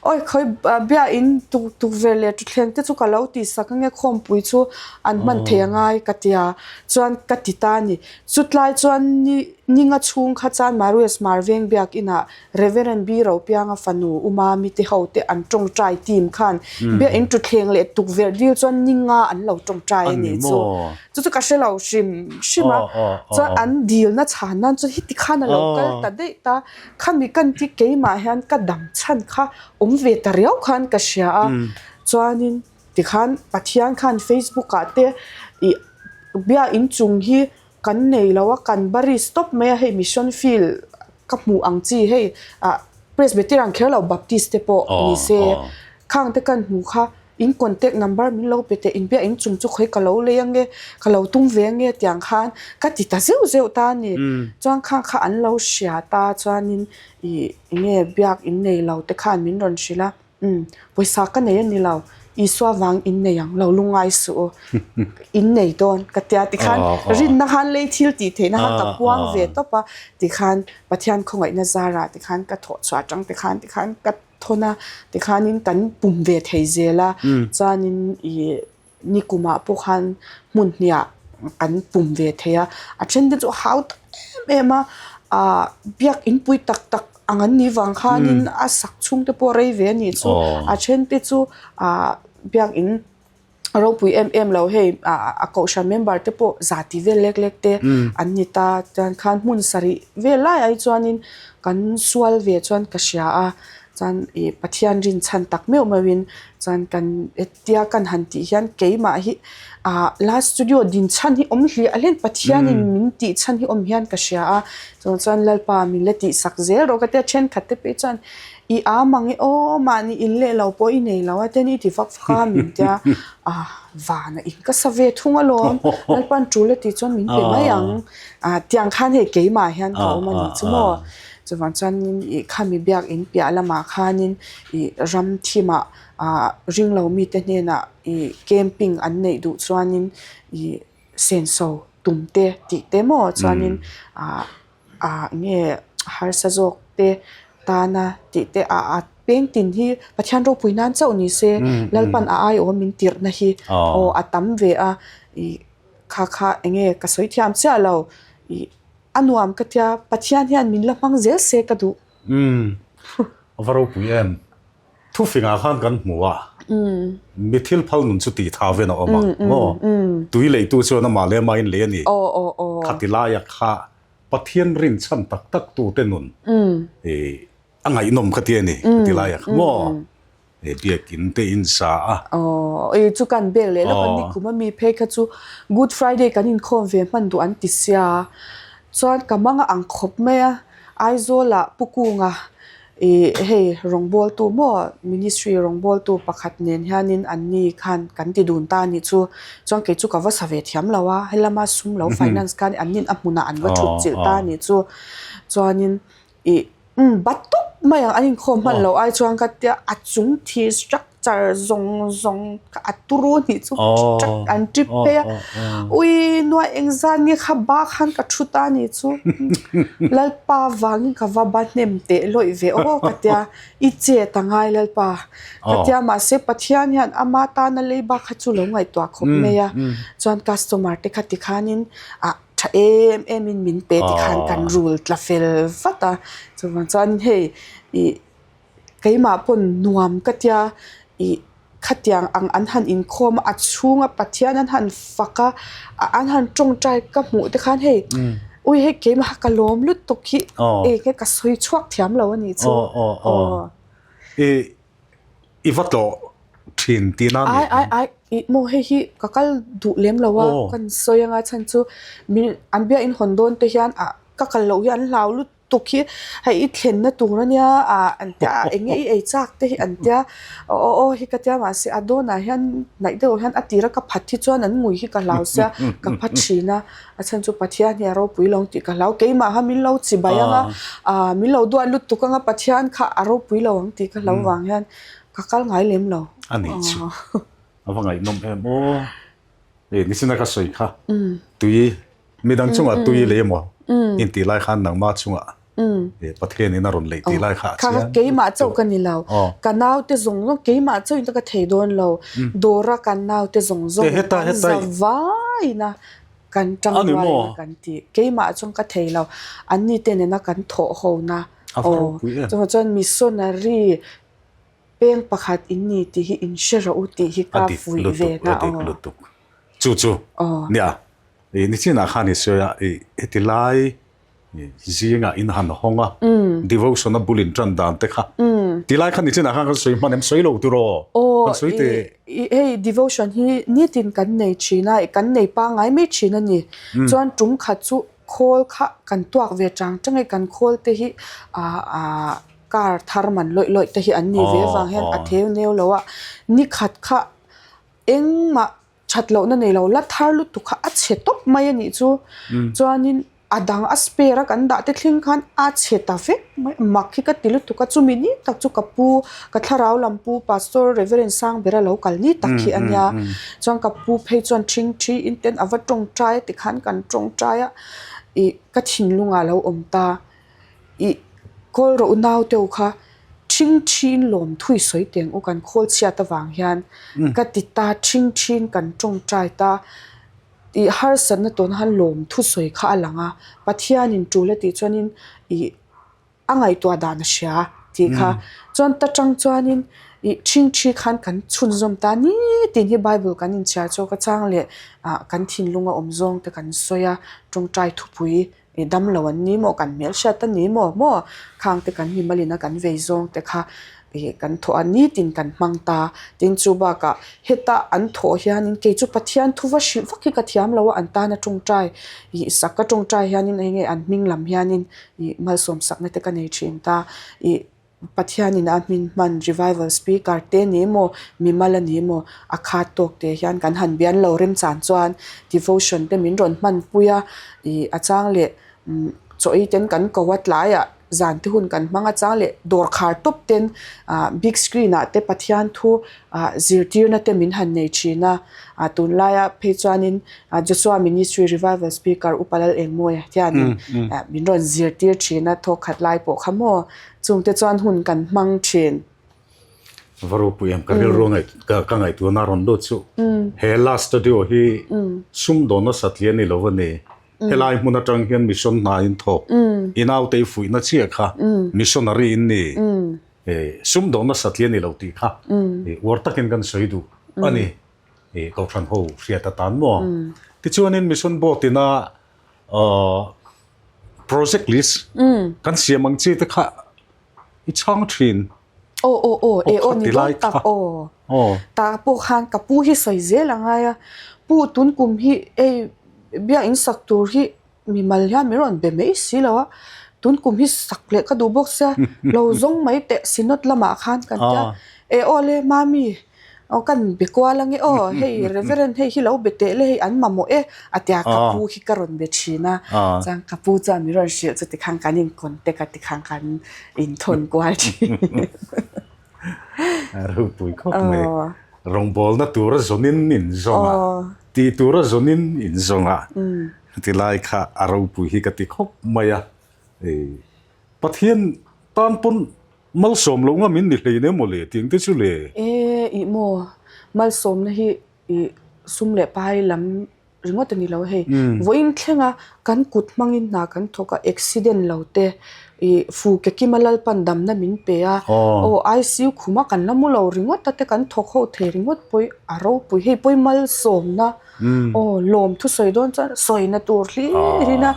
Speaker 2: awi khawi biain tuk tukverh leh thutthleng te chu ka lo tih sak ange khawmpui chu an hman thei angai ka tia chuan ka ti ta a ni. Chutlai chuan ni ninga chhung kha chuan Marius Marveng biakinah Reverend B Ropianga fanu Umami te ho te an tawngtai team khan biain thutthleng leh tukverh dil chuan ninga an lo tawngtai a nih chu. Chu chu ka hre lo hrim hrim a, chuan an dilna chhan nan chuan heti khan a lo kal ta daih ta, khami kan ti keimah hian ka dam chhan kha awm ve ta riau khan ka hria a, chuanin tikhan Pathian khan Facebook ah te ih biak inchung hi kan nei lo a, kan bari stop mai a hei mission field ka hmuh ang chi hei ah Presbyterian kher lo Baptist te pawh ni se khang te kan hmuh kha. In contact number min lo pe teh, in biak in chung chu khawi ka lo lei ange, ka lo tum ve ange tiang khan ka ti ta zeuh zeuh ta a ni. Chuan khang kha an lo hria ta chuanin ih enge biak in nei lo te khan min rawn hrilh a, umm pawisa ka nei a ni lo, Isua vang in nei ang lo lungngai suh u, in nei dawn ka tia tikhan rinna khan lei thil tih theihna khan ka puang ve tawp a, tikhan Pathian khawngaihna zarah tikhan ka thawh chhuah atang tikhan tikhan ka thawn a, tikhanin kan pum ve thei zel a, chuanin ih nikumah pawh khan hmun hniah kan pum ve thei a, a then te chu a hau tak em em a, ah biak inpui tak tak ang an nih vang khanin a sak chhung te pawh rei ve a nih chu, a then te chu ah biak in. A ropui em em lo hei a kohhran member te pawh za ti vel lek lek te an ni ta chuan khan hmun sarih vel lai ai chuanin kan sual ve chuan ka hria a chuan ih Pathian rinchhan tak meuh meuhin chuan kan hetia kan han tih hian keimah hi ah last studio din chhan hi awm hliah hliah Pathianin min tih chhan hi awm hian ka hria a chuan chuan Lalpa min la tih sak zel rawh ka tia thenkhat te phei chuan I am ang e aw, mahni in leh lo pawh i nei lo a, ten i ti vak vak a min tia, ah vana in ka sa ve thung alawm, Lalpa'n tul a tih chuan min pe mai ang, ah tiang khan hei keimah hian ka awm a ni chu maw. Chuvang chuanin ih khami biak in piah lamah khanin ih ram thimah ah ring lo mite hnenah ih camping an neih duh chuanin ih senso tum te tih te maw chuanin ah ah nge harsa zawk te tana tih te ah a peng tin hi Pathian ropui nan chauh ni se Lalpan a aiawm min tirhna hi aw a tam ve a ih kha kha eng nge ka sawi thiam chiah lo ih a nuam ka tia Pathian hian min la hmang zel se ka duh.
Speaker 1: Umm a va ropui em. Thufingah khan kan hmu a, mi thil phal nun chu tih tha ven a awm a, maw? Tui leitu chuan amah leh amahin lei a ni. Khati laia kha Pathian rinchhan tak tak tute nun a ngaihnawm kha ti a ni, khati laia kha maw? Biakin te in sa a.
Speaker 2: Aw, chu kan bel leh lawk a ni kum a mi phei kha chu Good Friday kan inkhawm ve hman duh an ti sia. Chuan ka mang a ang khawp mai a, Aizawlah Pu Kunga Ih hei rawngbawltu maw ministry rawngbawltu pakhat nen hianin an ni khan kan ti dun ta a nih chu. Chuan kei chu ka va sa ve thiam lo a, helama sum lo finance khan an nin a hmunah an va thut chilh ta a nih chu. Chuanin ih umm bat tawp mai ang an inkhawm hman loh ai chuan ka tia a chung thir structure zawng zawng kha a turu a nih chu truck an trip phei a ui nuai engzat nge kha ba khan ka thu ta a nih chu Lalpa vangin ka va ba hnem teh lawih ve aw ka tia i chet a ngai Lalpa ka tia mahse Pathian hian ama tana lei bak kha chu lo ngaihtuah khawp mai a chuan customer te kha tikhanin ah tha em em in min pe tikhan kan rul tla fel vat a chuvang chuan hei ih Keimah pawn nuam ka tia ih khatiang ang an han inkhawm a, a chhunga Pathian an han fak a, an han tawngtai ka hmuh te khan hei. Ui hei keimah ka lawm lutuk hi eng nge ka sawi chhuak thiam lo a nih chu.
Speaker 1: Aw. I i va tlawh thin tihna a ni.
Speaker 2: Ai ai ai ih maw hei hi ka kal duh lem lo a kan sawi anga chhan chu min an biakin hawn dawn te hian ah ka kal loh hi an hlau lutuk. tuk hi hei i thlenna tur ania ah an tia a eng nge i ei chak te hi an tia aw aw aw hi ka tia mahse a dawnah hian hnaih deuh hian a tira ka phat hi chuan an ngui hi ka hlau sia ka pha thin a a chhan chu Pathian hi a ropui lo ang tih ka hlau keimah kha min lo chi bai ang a ah min lo duat lutuk ang a Pathian kha a ropui lo ang tih ka hlau vang hian ka kal ngai lem lo.
Speaker 1: A nih chu a va ngaihnawm em aw. Hei nichin a ka sawi kha tui midang chungah tui lei emaw intih lai khan nangmah chungah Pathian in a rawn leih tih lai kha a chiang.
Speaker 2: Kha keimah chauh ka ni lo. Ka naute zawng zawng keimah chauh in ka thei dawn lo. Dawra kan naute zawng zawng kan za vaina kan tangrualna kan ti. Keimah chuan ka thei lo. Anni te nena kan thawh ho na. Chuvang chuan missionary Peng pakhat in ni tih hi in hre rawh u tih hi ka fuih ve na
Speaker 1: aw. A dik lutuk, a dik lutuk. Chu chu nia, i nichinah khan i sawi a, i heti lai zingah in han hawng a, devotion a bul in tan dan te kha, ti lai kha nichinah khan kan sawi hman em sawi lo tur aw, kan sawi teh.
Speaker 2: Aw, hei devotion hi nitin kan nei thin a, kan nei pangngai mai thin a ni. Chuan tum khat chu khawl kha kan tuak ve chang chang e, kan khawl te hi ah Car thar man lawih lawih te hi an ni ve avang hian a theu neu lo a, ni khat kha engmah that lohna nei lo la thar lutuk kha a chhe tawp mai a nih chu. Chuanin a dang a spare a kan dah te thleng khan a chhe ta vek mai a, mak hi ka ti lutuk a, chumi ni tak chu ka pu ka thlarau lam pu Pastor Reverend Sangbera lo kal ni tak hi a nia. Chuan ka pu phei chuan ṭhingṭhi in ten a va ṭawngṭai a tikhan kan ṭawngṭai a, ih ka thinlungah a lo awm ta. Ih, kawl rawh u naute u kha, ṭhing ṭhin lawm thui sawi teng u kan khawl chhiat avang hian ka ti ta, ṭhing ṭhin kan ṭawngṭai ta, ih harsatna tawna khan lawm thu sawi kha a lang a, Pathianin ṭul a tih chuanin ih a ngaihtuah dan a hria tih kha, chuan ta ṭang chuanin ih ṭhing ṭhi khan kan chhunzawm ta nitin hi Bible kan inchhiar chawk a chang leh ah kan thinlunga awm zawng te kan sawi a, ṭawngṭai thupui I dam lo an ni maw, kan hmelhriat a ni maw maw? Khang te kan mimalin a kan vei zawng te kha ih kan thawh a, nitin kan hmang ta. Tin chu bakah heta an thawh hianin kei chu Pathian thu va hrilh vak hi ka thiam lo a, an tana tawngtai ih sak ka tawngtai hianin eng nge an hming lam hianin ih malsawm sakna te ka nei thin ta. Ih Pathianin a hmin hman revival speaker te ni maw, mimal a ni maw, a khat tawk te hian kan han bian lo remchan chuan devotion te min rawn hmanpui a, ih a chang leh chaw ei ten kan ko a tlaiah zan te hun kan hmang a chang leh dawr khar tawp ten ah big screen ah te Pathian thu ah zirtirna te min han nei thin a, ah tunlaia phei chuanin ah Joshua Ministry revival speaker Upa Lalengmawia hianin ah min rawn zirtir thin a thawkkhat lai pawh kha maw. Chungte chuan hun kan hmang thin.
Speaker 1: Va ropui em, ka rilru ngaih ka ngaihtuahna a rawn lut chu. He last studio hi sumdawnna satliah a ni lo a ni. Helai hmun atang hian mission hna in thawk. I naute i fuihna chiah kha missionary in ni. Sumdawnna satliah a ni lo tih kha uar takin kan sawi duh a ni. Kohhran ho hriat atan maw. Tichuanin mission board ina Project list kan siam ang chi te kha i chhang thin.
Speaker 2: Aw aw aw e aw ni dawn tak aw. Ta pawh khan ka pu hi sawi zel a ngai a, pu tun kum hi ei biakinn sak tur hi mimal hian min rawn be mai si lo a, tun kum hi sak leh ka duh bawk sia lo zawng mai teh synod lamah khan kan tia e aw le mami Aw kan be kual ange aw hei Reverend hei hi lo be teh le hei an mamawh e a tia ka pu hi ka rawn be thin a chuan ka pu chuan min rawn hrilh chu tikhan kan in contact a tikhan kan inthawn kual thin.
Speaker 1: A ropui khawp mai. Rawngbawlna tura zawnin in zawng a, tih tura zawnin in zawng a tilai kha a ropui hi ka ti khawp mai a. Pathian tan pawn Malsawm loh ngam in ni hlein emaw le tih ang te chu le?
Speaker 2: E ih maw, malsawmna hi ih sum leh pai lam ringawt a ni lo hei. Vawiin thlenga kan kut hmangin hna kan thawk a, accident lo te ih fu ke kima Lalpan damna min pe a, aw ICU khuma kan la mu lo ringawt a te kan thawk ho thei ringawt pawh a ropui hei pawh hi malsawmna aw lawm thusawi dawn chuan sawina tur hlir in a.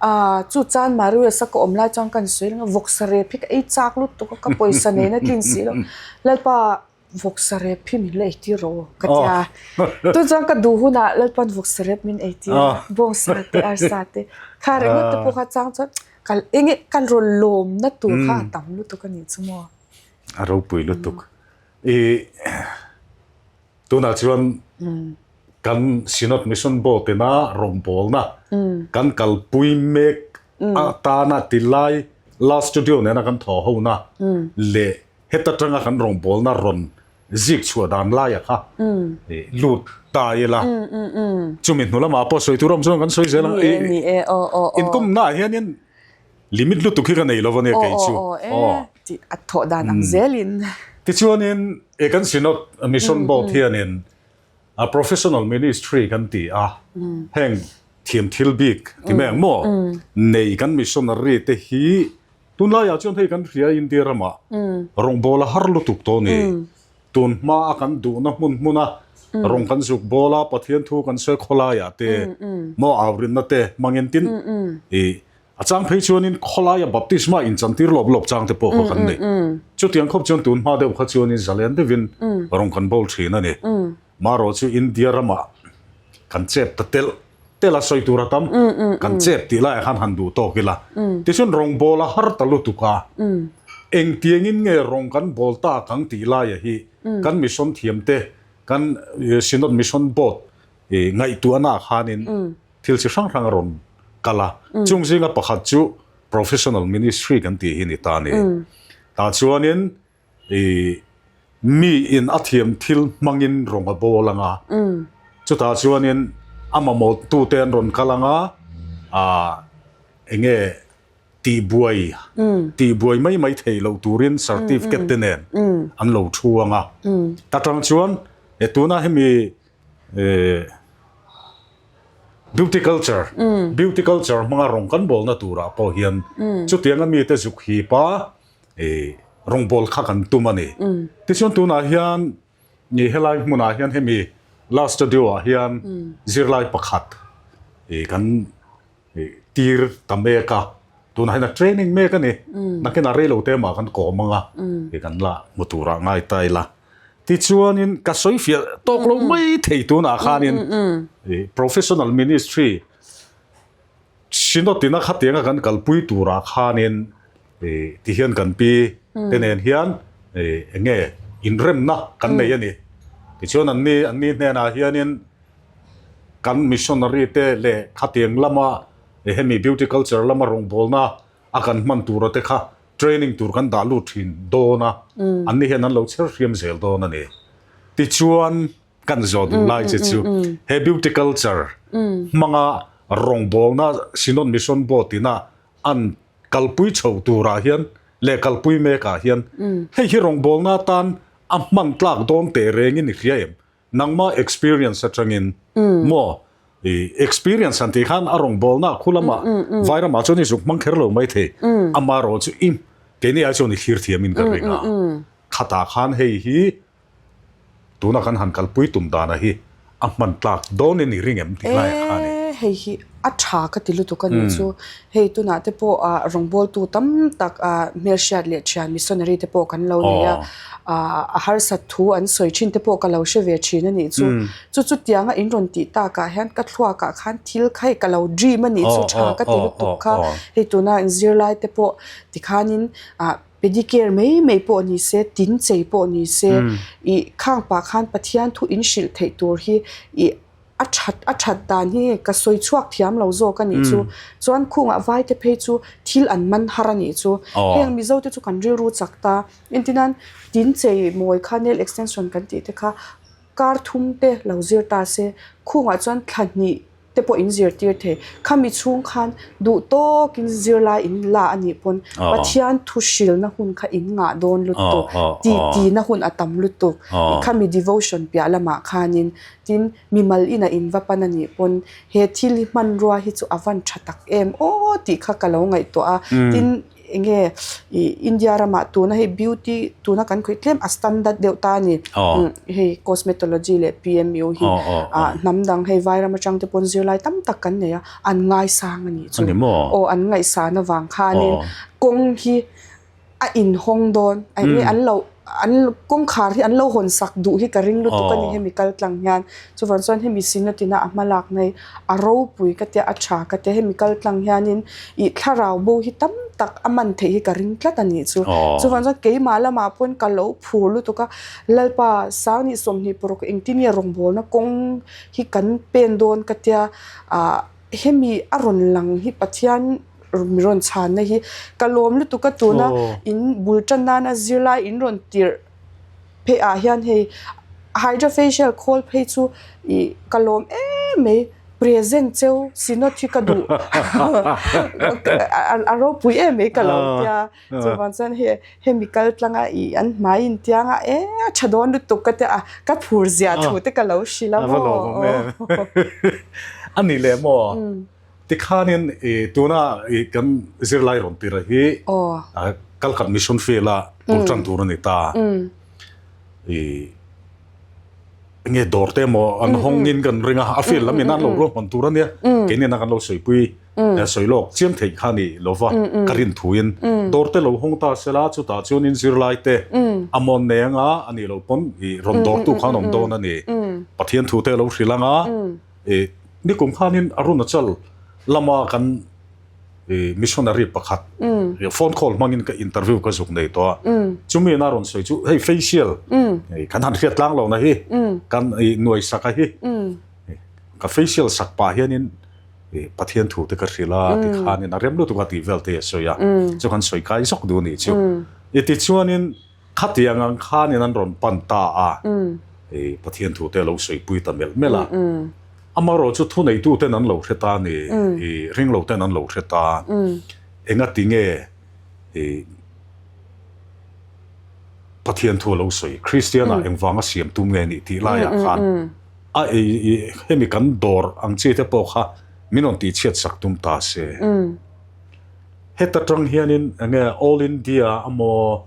Speaker 2: Aaa chu chan Marius a ka awm lai chuan ka insawi reng a, vawksa rep hi ka ei chak lutuk a, ka pawisa nen a tlin si lo. Lalpa vawksa rep hi min la eitir rawh aw ka ti a. Tun chuan ka duh hunah Lalpa'n vawksa rep min eitir a, bawngsa te arsa te kha ringawt te pawh kha chang chuan ka eng nge ka rawn lawmna tur kha a tam lutuk a nih chu maw.
Speaker 1: A ropui lutuk. I Tunah chuan kan Synod Mission Board ina rawngbawlna kan kalpui mek atana tilai la studio nena kan thaw hona leh heta tanga kan rawngbawlna rawn zik chhuah dan laia kha lut ta ila. Chumi hnu lamah pawh sawi tur awm chuan kan sawi zel ang. Inkawmnaah hianin Limit lutuk hi ka nei lo a nia kei chu.
Speaker 2: Aw aw aw tih a thawh dan ang zelin.
Speaker 1: Tichuanin e kan Synod Mission Board hianin a Professional Ministry kan ti a, heng thiam thil bik ti mai ang maw nei kan missionary te hi tunlaiah chuan hei kan hria India ramah rawngbâwl a har lutuk tawh a ni. Tun hma a kan duhna hmun hmuna rawng kan zuk bawl a, Pathian thu kan sawi khawlaiah te maw aurinna te hmangin tin i A chang phei chuanin khawlaia baptisma inchantir lawp lawp chang te pawh kha kan nei. Chutiang khawp chuan tun hma deuh kha chuanin zalen deuhin rawn kan bawl thin a ni. Marawh chu India ramah kan chep ta telh telh a sawi tur a tam. Kan chep tih laiah khan han duh tawk ila. Tichuan rawngbâwl a har ta lutuk a. Engtiangin nge rawng kan bawl tak ang tih laia hi kan mission thiamte, kan Synod Mission Board ngaihtuahna ah khanin Thil chi hrang hrang a rawn kal a, chung zinga pakhat chu Professional Ministry kan tih hi ni ta a ni. Tah chuanin ih mi in a thiam thil hmangin rawng a bawl ang a, chutah chuanin a mamawh tute an rawn kal ang a, ah eng nge tihbuai tihbuai mai mai theih loh turin certificate te nen an lo thu ang a. Ta tang chuan e tuna hemi eh Beauty culture, Beauty culture hmanga rawng kan bawlna turah pawh hian chutianga mite zuk hip a rawngbawl kha kan tum a ni. Tichuan tunah hian helai hmunah hian hemi last studio ah hian zirlai pakhat kan tir ta mek a, tunah hian a training mek a ni. Nakinah reilo te mah kan kawm ang a, kan la hmu turah ngai ta ila. Tichuanin ka sawi fiah tawk lo mai thei tunah khanin Professional Ministry Synod-ina khatianga kan kalpui turah khanin tihian kan pi te nen hian eng nge inremna kan nei a ni. Tichuan anni anni hnenah hianin kan missionary te leh khatiang lama hemi beauty culture lama rawngbawlna a kan hman tura te kha training tur kan dah lut thin dawn a, anni hian an lo chher hriam zel dawn a ni. Tichuan, kan zawh duh lai che chu he beauty culture hmanga rawngbawlna Synod Mission Board ina an kalpui chho turah hian leh kalpui mekah hian hei hi rawngbawlna atan a hman tlak dawn teh rengin i hria em? Nangmah experience atangin maw i experience han tih khan a rawngbawlna khu lamah vai ramah chuan i zuk hmang kher lo mai thei amarawh chu i keini ai chuan i thlir thiamin ka ring a khatah khan hei hi tuna kan han kalpui tum dana hi a hman tlak dawnin i ring em tih laiah khan i.
Speaker 2: Hei hi a tha ka ti lutuk a nih chu hei tunah te pawh ah rawngbawltu tam tak ah hmelhriat leh thian missionary te pawh kan lo nei a ah a harsat thu an sawi thin te pawh ka lo hre ve thin a nih chu chu chutianga in rawn tih takah hian ka thluakah khan thil kha hei ka lo dream a nih chu tha ka ti lutuk kha hei tuna in zirlai te pawh tikhanin ah pedicure mai mai pawh ni se tin chei pawh ni se ih khang pah khan Pathian thu in hrilh theih tur hi ih A that a that dan hi ka sawi chhuak thiam lo zawk a nih chu. Chuan khungah vaite phei chu thil an man har a nih chu. Heng Mizo te chu kan rilru chak ta. Engtinan tin chei mawi kha nail extension kan tih te kha kar thum te lo zir ta se khungah chuan thla hnih te pawh in zirtir thei. Khami chhung khan duh tawkin zirlai in la a nih pawn Pathian thu hrilna hun kha in ngah dawn lutuk ti tina hun a tam lutuk. Khami devotion piah lamah khanin Tin, mimal inah in va pan a nih pawn he thil hi hmanrua hi chu a van tha tak em aw tih kha ka lo ngaihtuah a. Tin. Enge ih India ramah tuna hei beauty tuna kan khawih tlem a standard deuh ta a ni. Hei cosmetology leh PMU hi ah hnam dang hei vai ram atang te pawn zirlai tam tak kan nei a, an ngaisang a nih chu. Aw an ngaihsan avang khanin kawng hi a inhawng dawn a enge an lo an kawngkhar hi an lo hawn sak duh hi ka ring lutuk a ni hemi kal tlang hian chuvang chuan hemi Synod-ina a hma lak na hi a ropui ka tia a tha ka tia hemi kal tlang hianin ih thlarau bo hi tam tak a man theih hi ka ring tlat a nih chu chuvang chuan keimah lamah pawn ka lo phur lutuk a Lalpa Sangni 26 engtin nge rawngbawlna kawng hi kan pen dawn ka tia ah hemi a rawn lang hi Pathian mi rawn chhanna hi ka lawm lutuk a tuna in bul tan nana zirlai in rawn tirh phei ah hian hei hydra facial khawl phei chu ih ka lawm em mai present cheu synod hi ka duh a ropui em mai ka lo tia chuvang chuan hei hemi kal tlanga ih an hmai intiang a e a tha dawn lutuk ka tia a ka phur zia thu te ka lo hrilh a maw
Speaker 1: a ni leh maw. Tikhanin i tuna i kan zirlai rawn tir hi Kalkhat Mission Field a bul tan tur a ni ta. I nge dawr te emaw an hawngin kan ring a, a field lam in an lo ruahman tur a nia. Keini na kan lo sawipui sawi lawk chiam theih kha ni lova ka rin thuin dawr te lo hawng ta sela chutah chuanin zirlai te a mawn nei anga a nih loh pawn i rawn dawrtu khan awm dawn a ni. Pathian thu te a lo hrilh anga. I nikum khanin Arunachal lama kan i missionary pakhat phone call hmangin ka interview ka zuk nei tawh a. Chumi ina rawn sawi chu hei facial kan han hriat tlang lo na hi kan i nuai sak a hi ka facial sak pah hianin i Pathian thu te ka hrilh a tikhanin a rem lutuk a tih vel te a sawi a chu kan sawi kai zawk duh a nih chu. I tichuanin Khatiang ang khanin an rawn pan ta a, i Pathian thute a lo sawipui ta melh melh a. Amaherawh chu thuneituten an lo hre ta a ni, i ringloten an lo hre ta. Engati nge i Pathian thu a lo sawi? Kristianah engvanga siam tum nge nih tih laiah khan a i hemi kan dawr ang chi te pawh kha min rawn tihchhiat sak tum ta se. Heta tang hianin enge All India emaw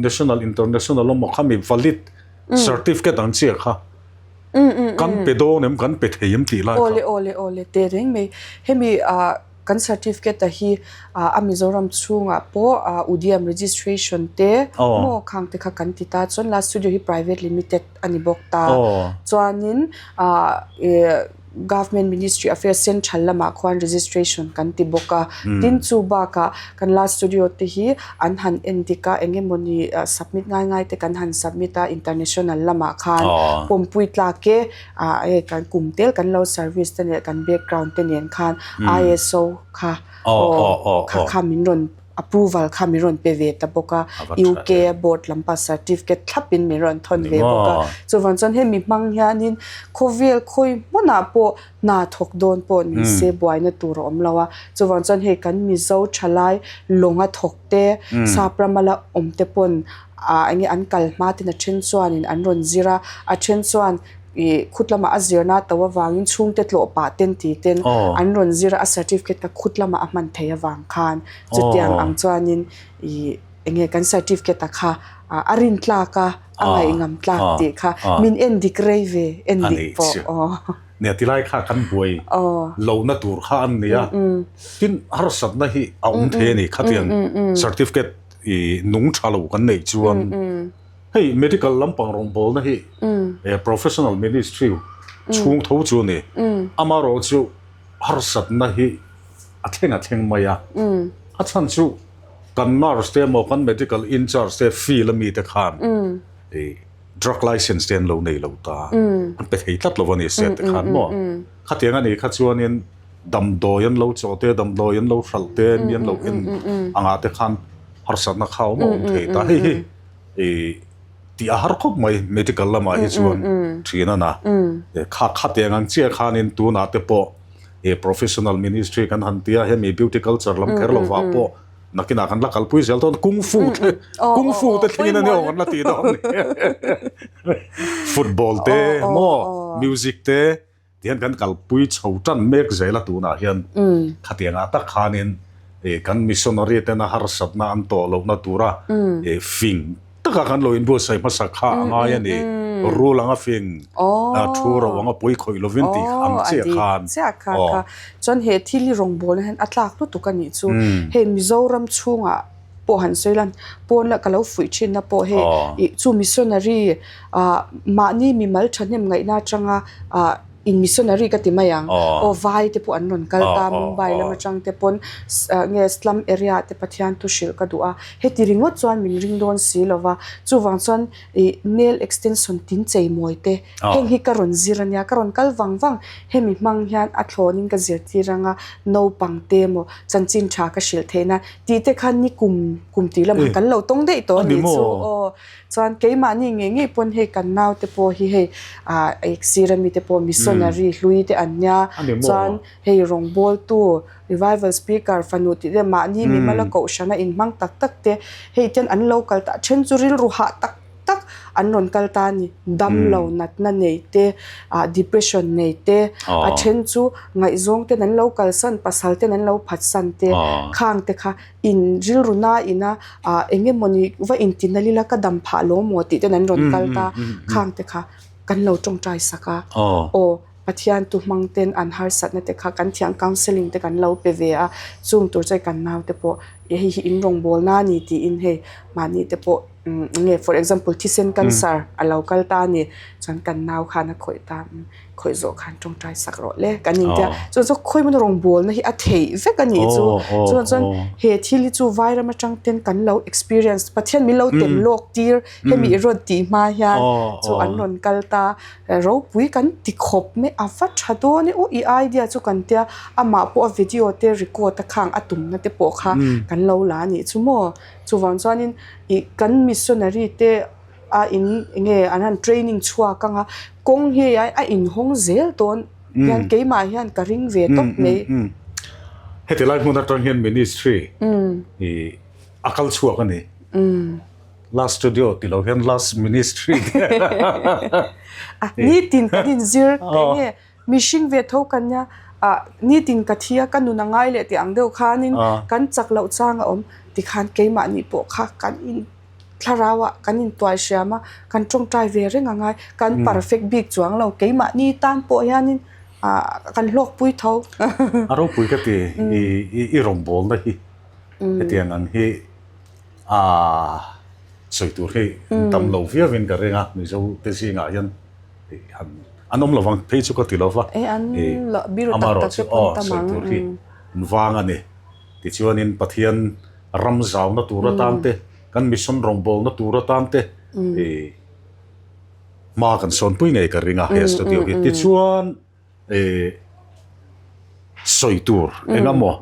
Speaker 1: National International emaw khami valid certificate ang chiah kha kan pe dawn em kan pe thei em tih lai kha.
Speaker 2: Awle awle awle teh reng mai. Hemi ah kan certificate a hi a Mizoram chhungah pawh Udyam registration te maw khang te kha kan ti ta chuan last studio hi private limited a ni bawk ta. Chuanin ah Government Ministry Affairs Central lamah khuan registration kan ti bawk a, tin chu bakah kan last studio te hi an han en dik a, eng emawni submit ngai ngai te kan han submit a international lamah khan pawmpui tlak e ah hei kan kum tel kan lo service te leh kan background te nen khan ISO kha aw kha kha min rawn Approval kha min rawn pe ve ta bawk a, UK board lampa certificate thlapin min rawn thawn ve bawk a. Chuvang chuan hemi hmang hianin khawvel khawi hmunah pawh hna thawk dawn pawh ni se buaina tur a awm lo a. Chuvang chuan hei kan Mizo thalai lawnga thawk te, sap rama la awm te pawn ah enge an kal hma ten a then chuanin an rawn zir a, a then chuan ih khut lamah a zirna to avangin chhungte tlawh pah ten ti ten an rawn zir a, a certificate kha khut lamah a hman thei avang khan chutiang ang chuanin ih eng nge kan certificate a kha a rin tlak a, a ngaihngam tlak tih kha min en dik rei ve en dik pawh aw.
Speaker 1: Nia tilai kha kan buai lohna tur kha an nia, tin harsatna hi a awm thei a ni khatiang certificate ih nung tha lo kan neih chuan. Hei medical lampang rawngbawlna hi professional ministry chhung tho chu a ni. Amaherawh chu harsatna hi a thleng a thleng mai a. A chhan chu kan nurse te emaw kan medical in charge te field a mite khan drug license te an lo nei lo ta. An pe thei tlat lo a ni set te khan maw. Khatiang a nih kha chuanin damdawi an lo chawh te, damdawi an lo hralh te, mi an lo en angah te khan harsatna kha a awm a awm thei ta. Hei hi i tih a har khawp mai medical lamah hi chuan thin a na. Kha khatiang ang chiah khanin tunah te pawh i professional ministry kan han ti a, hemi beauty culture lam kher lovah pawh nakinah kan la kalpui zel dawn kung fu te kung fu te thlengin a ni awm kan la tih dawn ni. Football te maw music te Tihian kan kalpui chho tan mek zel a tunah hian khatiangah tak khanin i. kan missionary tena harsatna an tawh lohna tura fing taka kan lo inbuatsaih hmasa kha a ngai a ni. Rul anga fing, thu ro anga pawi khawih lovin tih ang chiah khan.
Speaker 2: Chiah kha kha. Chuan he thil hi rawngbawlna hian a tlak lutuk a nih chu. Hei Mizoram chhungah pawh han sawi lan pawn la ka lo fuih thinna pawh hei ih chu missionary ah mahni mimal thahnem ngaihna atanga ah in missionary ka ti mai ang aw vai te pawh an rawn kal ta Mumbai lam atang te pawn nge slum area te Pathian thu hrilh ka duh a heti ringawt chuan min ring dawn si lo va chuvang chuan ih nail extension tin chei mawi te heng hi ka rawn zir ania ka rawn kal vang vang hemi hmang hian a thlawn in ka zirtir anga naupang te emaw chanchin tha ka hrilh theihna tih te khan ni kum kum tih lamah kan lo tawng daih tawh a nih chu aw chuan keimahni ngei ngei pawn hei kan naute pawh hi hei ah sir ami te pawh missionary hlui te an nia chuan hei rawngbawltu revival speaker fanu tih te mahni mimala kohhrana inhmang tak tak te hei ten an lo kal ta then chu rilru hah tak tak an rawn kal ta a ni. Damlo natna nei te, ah depression nei te, a then chu ngaihzawng ten an lo kalsan, pasal ten an lo phatsan te, khang te kha in rilru na ina ah eng emawni va inti nalh ila ka dam phah lo maw tih ten an rawn kal ta, khang te kha kan lo tawngtai sak a. Aw Pathian tu hmang ten an harsatna te kha kan thiam counselling te kan lo pe ve a, chung tur chuan kan naute pawh hei hi in rawngbawlna a ni tiin hei mahni te pawh. nge for example thisen cancer a lo kal ta a ni chuan kan nau khan a khawih ta khawih zawh khan tawngtai sak rawh le kan intia chuan chu khawi hmun rawngbawlna hi a theih vek a nih chu chuan chuan he thil hi chu vairam atang ten kan lo experience Pathian min lo tem lawk tir hemi i rawn tih hma hian chu an rawn kal ta ropui kan ti khawp mai a va tha dawn e aw i idea chu kan tia amah pawh a video te record a khang a tumna te pawh kha kan lo la a nih chu maw. Chuvang chuanin ih kan missionary te a in enge an han training chhuak anga kawng hi a inhawng zel dawn hian keimah hian ka ring ve tawp mai.
Speaker 1: Heti lai hmun atang hian ministry ih a kal chhuak a ni. Last studio ti lo hian last ministry
Speaker 2: A nitin kan inzir enge Mihring ve tho kan nia, ah nitin ka thi a, ka nun a ngai leh tih ang deuh khanin kan chak loh chang a awm tikhan keimahni pawh kha kan in thlarau ah kan intuai hriam a, kan tawngtai ve reng a ngai, kan perfect bik chuang lo, keimahni tan pawh hianin ah kan hlawkpui tho.
Speaker 1: A ropui ka ti i rawngbawlna hi hetiang ang hi ah sawi tur hi tam lo viauin ka ring a, Mizo te zingah hian. An awm lovang phei chu ka ti lova, amaherawh chu aw sawi tur hi an vang a ni. Tichuanin Pathian ram zauna tur atan te, kan mission rawngbawlna tur atan te hma kan sawnpui ngei ka ring a he studio hi. Tichuan sawi tur eng emaw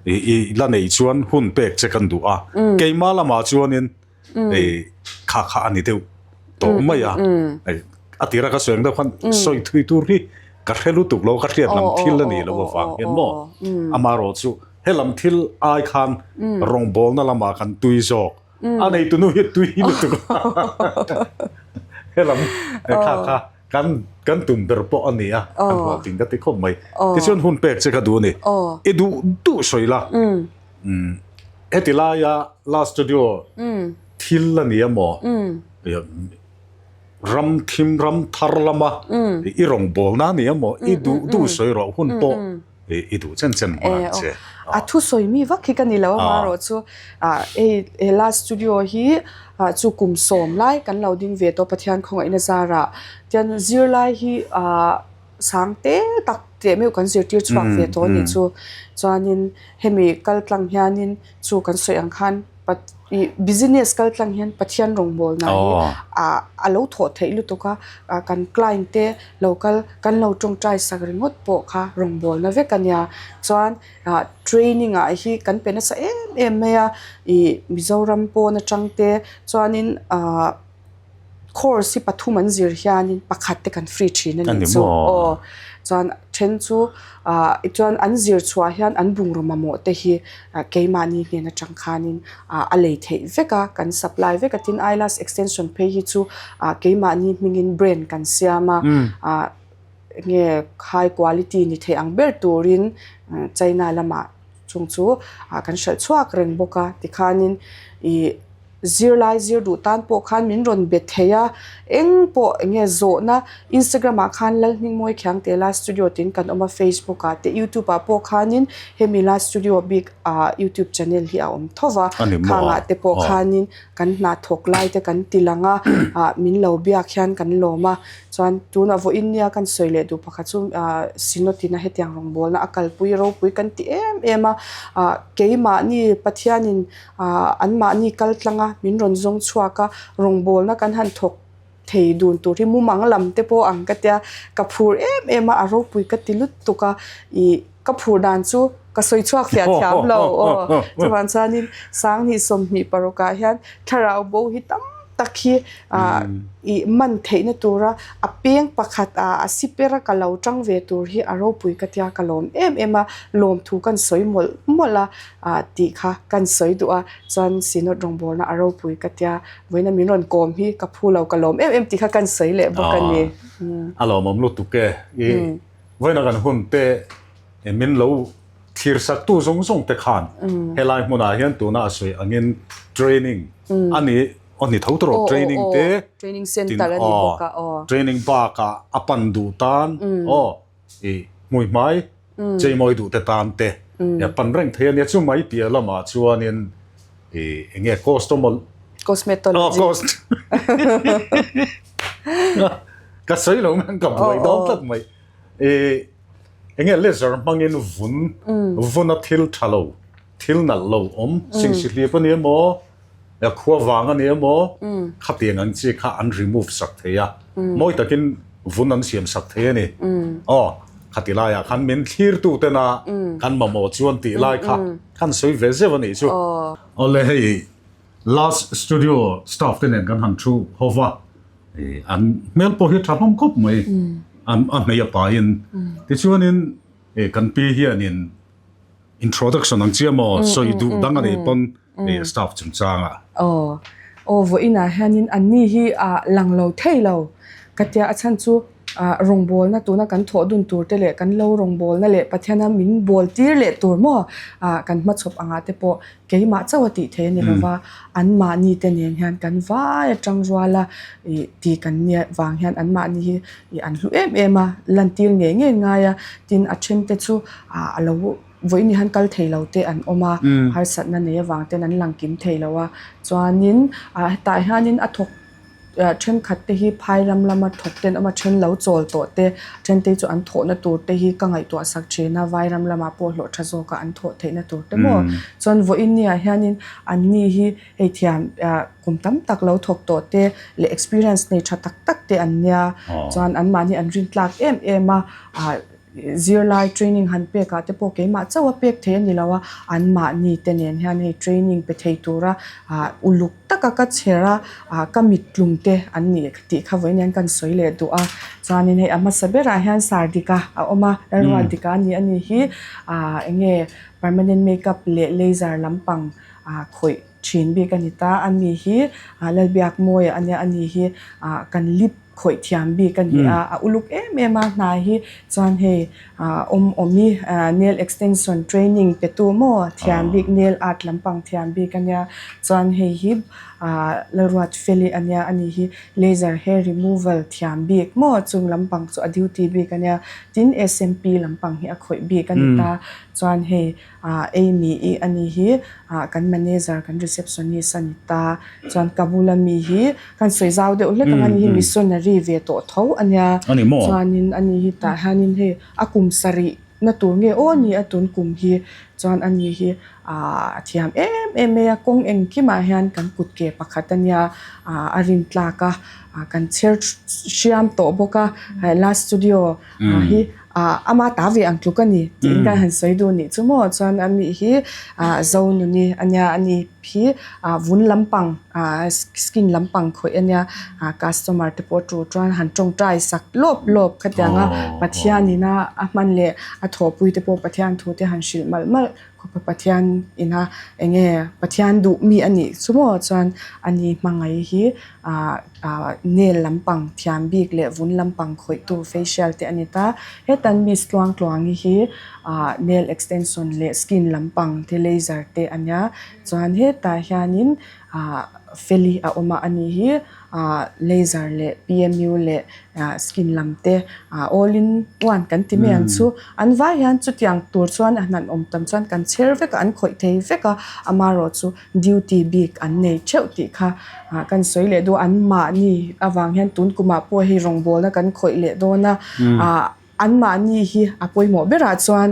Speaker 1: i la neih chuan hun pek che kan duh a, keimah lamah chuanin hei kha kha a ni deuh tawh mai a hei a tira ka sawi ang deuh khan sawi thui tur hi ka hre lutuk lo ka hriat lam thil a ni lo avang hian maw amaherawh chu he lam thil ai khan rawngbawlna lamah kan tui zawk a neitu nu hi tui lutuk he lam kha kha kan kan tum ber pawh a ni a kan hlawhtling ka ti khawp mai tichuan hun pek che ka duh a ni i duh duh sawi la Heti laia La Studio thil a ni a maw? Ram thim ram thar lama i rawngbawlna a ni a maw? I duh duh sawi rawh hun pawh i duh chen chen hman ang che.
Speaker 2: A thusawi mi vak hi ka ni lo a marawh chu hei he La Studio hi chu kum sawm lai kan lo ding ve tawh Pathian khawngaihna zarah tian zirlai hi sang te tak teh meuh kan zirtir chhuak ve tawh a nih chu. Chuanin hemi kal tlang hianin chu kan sawi ang khan ih business kal tlang hian Pathian rawngbawlna hi ah a lo thawh theih lutuk a, kan client te lo kal kan lo tawngtai sak ringawt pawh kha rawngbawlna vek a nia. Chuan ah training ah hi kan pe nasa em em mai a, ih Mizoram pawn atang te chuanin ah. Course hi pathum an zir hianin pakhat te kan free thin a nih chu aw chuan then chu ah chuan an zir chhuah hian an bungraw mamawh te hi keimahni hnen atang khanin ah a lei theih vek a kan supply vek a tin eyelash extension phei hi chu ah keimahni hmingin brand kan siam a ah enge high quality ni theih ang ber turin China lamah. Chung chu ah kan hralh chhuak reng bawk a tikhanin ih zirlai zir duh tan pawh khan min rawn be thei a eng pawh eng nge zawhna Instagram ah khan Lalhmingmawi Khiangte la studio tiin kan awm a Facebook ah te YouTube ah pawh khanin hemi la studio bik ah YouTube channel hi a awm tho va khangah te pawh khanin kan hna thawk lai te kan ti lang a ah min lo biak hian kan lawm a chuan tunah vawiin nia kan sawi leh duh pakhat chu ah Synod ina hetiang rawngbawlna a kalpui ropui kan ti em em a ah keimahni Pathianin ah anmahni kal tlang a min rawn zawng chhuak a rawngbawlna kan han thawk thei dun tur hi mumang lam te pawh ang ka tia ka phur em em a a ropui ka ti lutuk a ih ka phur dan chu ka sawi chhuak fiah thiam lo aw chuvang chuanin sanghnih 20 parukah hian thlarau bo hi tam tak hi ah ih man theihna tura a peng pakhat ah a siper a ka lo tang ve tur hi a ropui ka tia ka lawm em em a lawmthu kan sawi mawlh mawlh a ah tih kha kan sawi duh a chuan Synod rawngbawlna a ropui ka tia Vawiina min rawn kawm hi ka phu lo ka lawm em em tih kha kan sawi leh bawk a ni.
Speaker 1: A lawmawm lutuk e. I vawiina kan hun te min lo thlir sak tu zawng zawng te khan helai hmunah hian tuna a sawi angin training a ni aw ni tho tawh training te
Speaker 2: training center a ni bawk a aw
Speaker 1: training bakah a pan duh tan aw i hmui hmai cheimawi duh te tan te pan reng thei a nia chu mai piah lamah chuanin i eng nge customer
Speaker 2: cosmetology
Speaker 1: oh cost ka sawi lo ngang ka buai dawn tlat mai i eng nge laser hmangin vun vuna thil tha lo thil nalh lo awm singsi hlip a ni emaw a khua vang a ni emaw khatiang ang chi kha an remove sak thei a mawi takin vun an siam sak thei a ni aw khati laiah khan min thlir tu tena kan mamawh chuan tih lai kha khan sawi ve zeuh a nih chu. Awle hei last studio staff te nen kan han thu ho va an hmel pawh hi tha hlawm khawp mai an a hmei a pain tichuanin kan pi hianin Introduction ang chiah maw sawi duh dang a nih pawn staff chungchang ah.
Speaker 2: Aw aw vawiin ah hianin anni hi ah lang lo thei lo ka tia a chhan chu ah rawngbawlna tuna kan thawh dun tur te leh kan lo rawngbawlna leh Pathiana min bawl tir leh tur maw ah kan hmachhawp angah te pawh keimah chauh a tih theih a ni lova anmahni te nen hian kan vai atang rual a ih ti kan nia vang hian anmahni hi ih an hlu em em a lantir ngei ngei ngai a tin a then te chu ah a lo vawiin hi han kal thei lo te an awm a harsatna nei avang ten an lang kim thei lo a chuanin ah hetah hianin a thawk ah thenkhat te hi phai lam lama thawk te an awm a then lo chawl tawh te then te chu an thawhna tur te hi ka ngaihtuah sak thin a vai ram lamah pawh hlawh tha zawk a an thawh theihna tur te maw chuan vawiin ni ah hianin an ni hi hei thiam ah kum tam tak lo thawk tawh te leh experience nei tha tak tak te an nia chuan anmahni an rin tlak em em a ah. Zirlai training han pek ah te pawh keimah chauh a pek thei a ni lo a, anmahni te nen hian hei training pe thei tura ah uluk taka ka chher a, ah ka mittlum te an nih tih kha vawiin hian kan sawi leh duh a. Chuanin hei a hmasa berah hian Sardika a awm a, Lalruatdika a ni a ni hi ah eng nge permanent makeup leh laser lampang ah khawih thin bik a ni ta. A ni hi ah Lalbiakmawia a nia, a ni hi ah kan lip khawih thiam bik a ni a, a uluk em em a hna hi chuan hei ah awm awm i nail extension training pe tu maw thiam bik nail art lampang thiam bik a nia chuan hei hi ah Lalruatfeli a nia a ni hi laser hair removal thiam bik maw chung lampang chu a duty bik a nia tin S_M_P lampang hi a khawih bik a ni ta chuan hei Ah Amy i a ni hi ah kan manager kan receptionist a ni ta chuan ka bula mi hi kan sawi zau deuh hlek ang a ni hi missionary ve tawh tho a nia chuanin a ni hi tah hianin hei a kum sarih na tur nge aw ni a tun kum hi chuan a ni hi ah a thiam em em mai a kawng engkimah hian kan kut ke pakhat a nia ah a rin tlak a ah kan chher hriam tawh bawk a last studio ah hi Ah ama ta ve ang tluk a ni tiin kan han sawi duh nih chu maw chuan a mi hi ah Zonuni a nia a ni hi ah vun lampang ah skin lampang khawih a nia ah customer te pawh tur chuan han tawngtai sak lawp lawp khatiang a Pathianin a a hman leh a thawhpui te pawh Pathian thu te han hrilh malh malh. khawpa Pathian ina enge Pathian duh mi a nih chu maw chuan ani hmangaih hi ah ah nail lampang thiam bik leh vun lampang khawih tu facial te a ni ta. Hetan miss Tluangtluangi hi ah nail extension leh skin lampang te laser te a nia chuan hetah hianin ah feli a awm a ani hi ah laser leh P_M_U leh ah skin lam te ah all in one kan ti mai ang chu an vai hian chutiang tur chuan a hnan awm tam chuan kan chher vek a an khawih thei vek a amaherawh chu duty bik an nei theuh tih kha ah kan sawi leh duh a an mahni avang hian tun kumah pawh hei rawngbawlna kan khawih leh dawn a ah an mahni hi a pawimawh berah chuan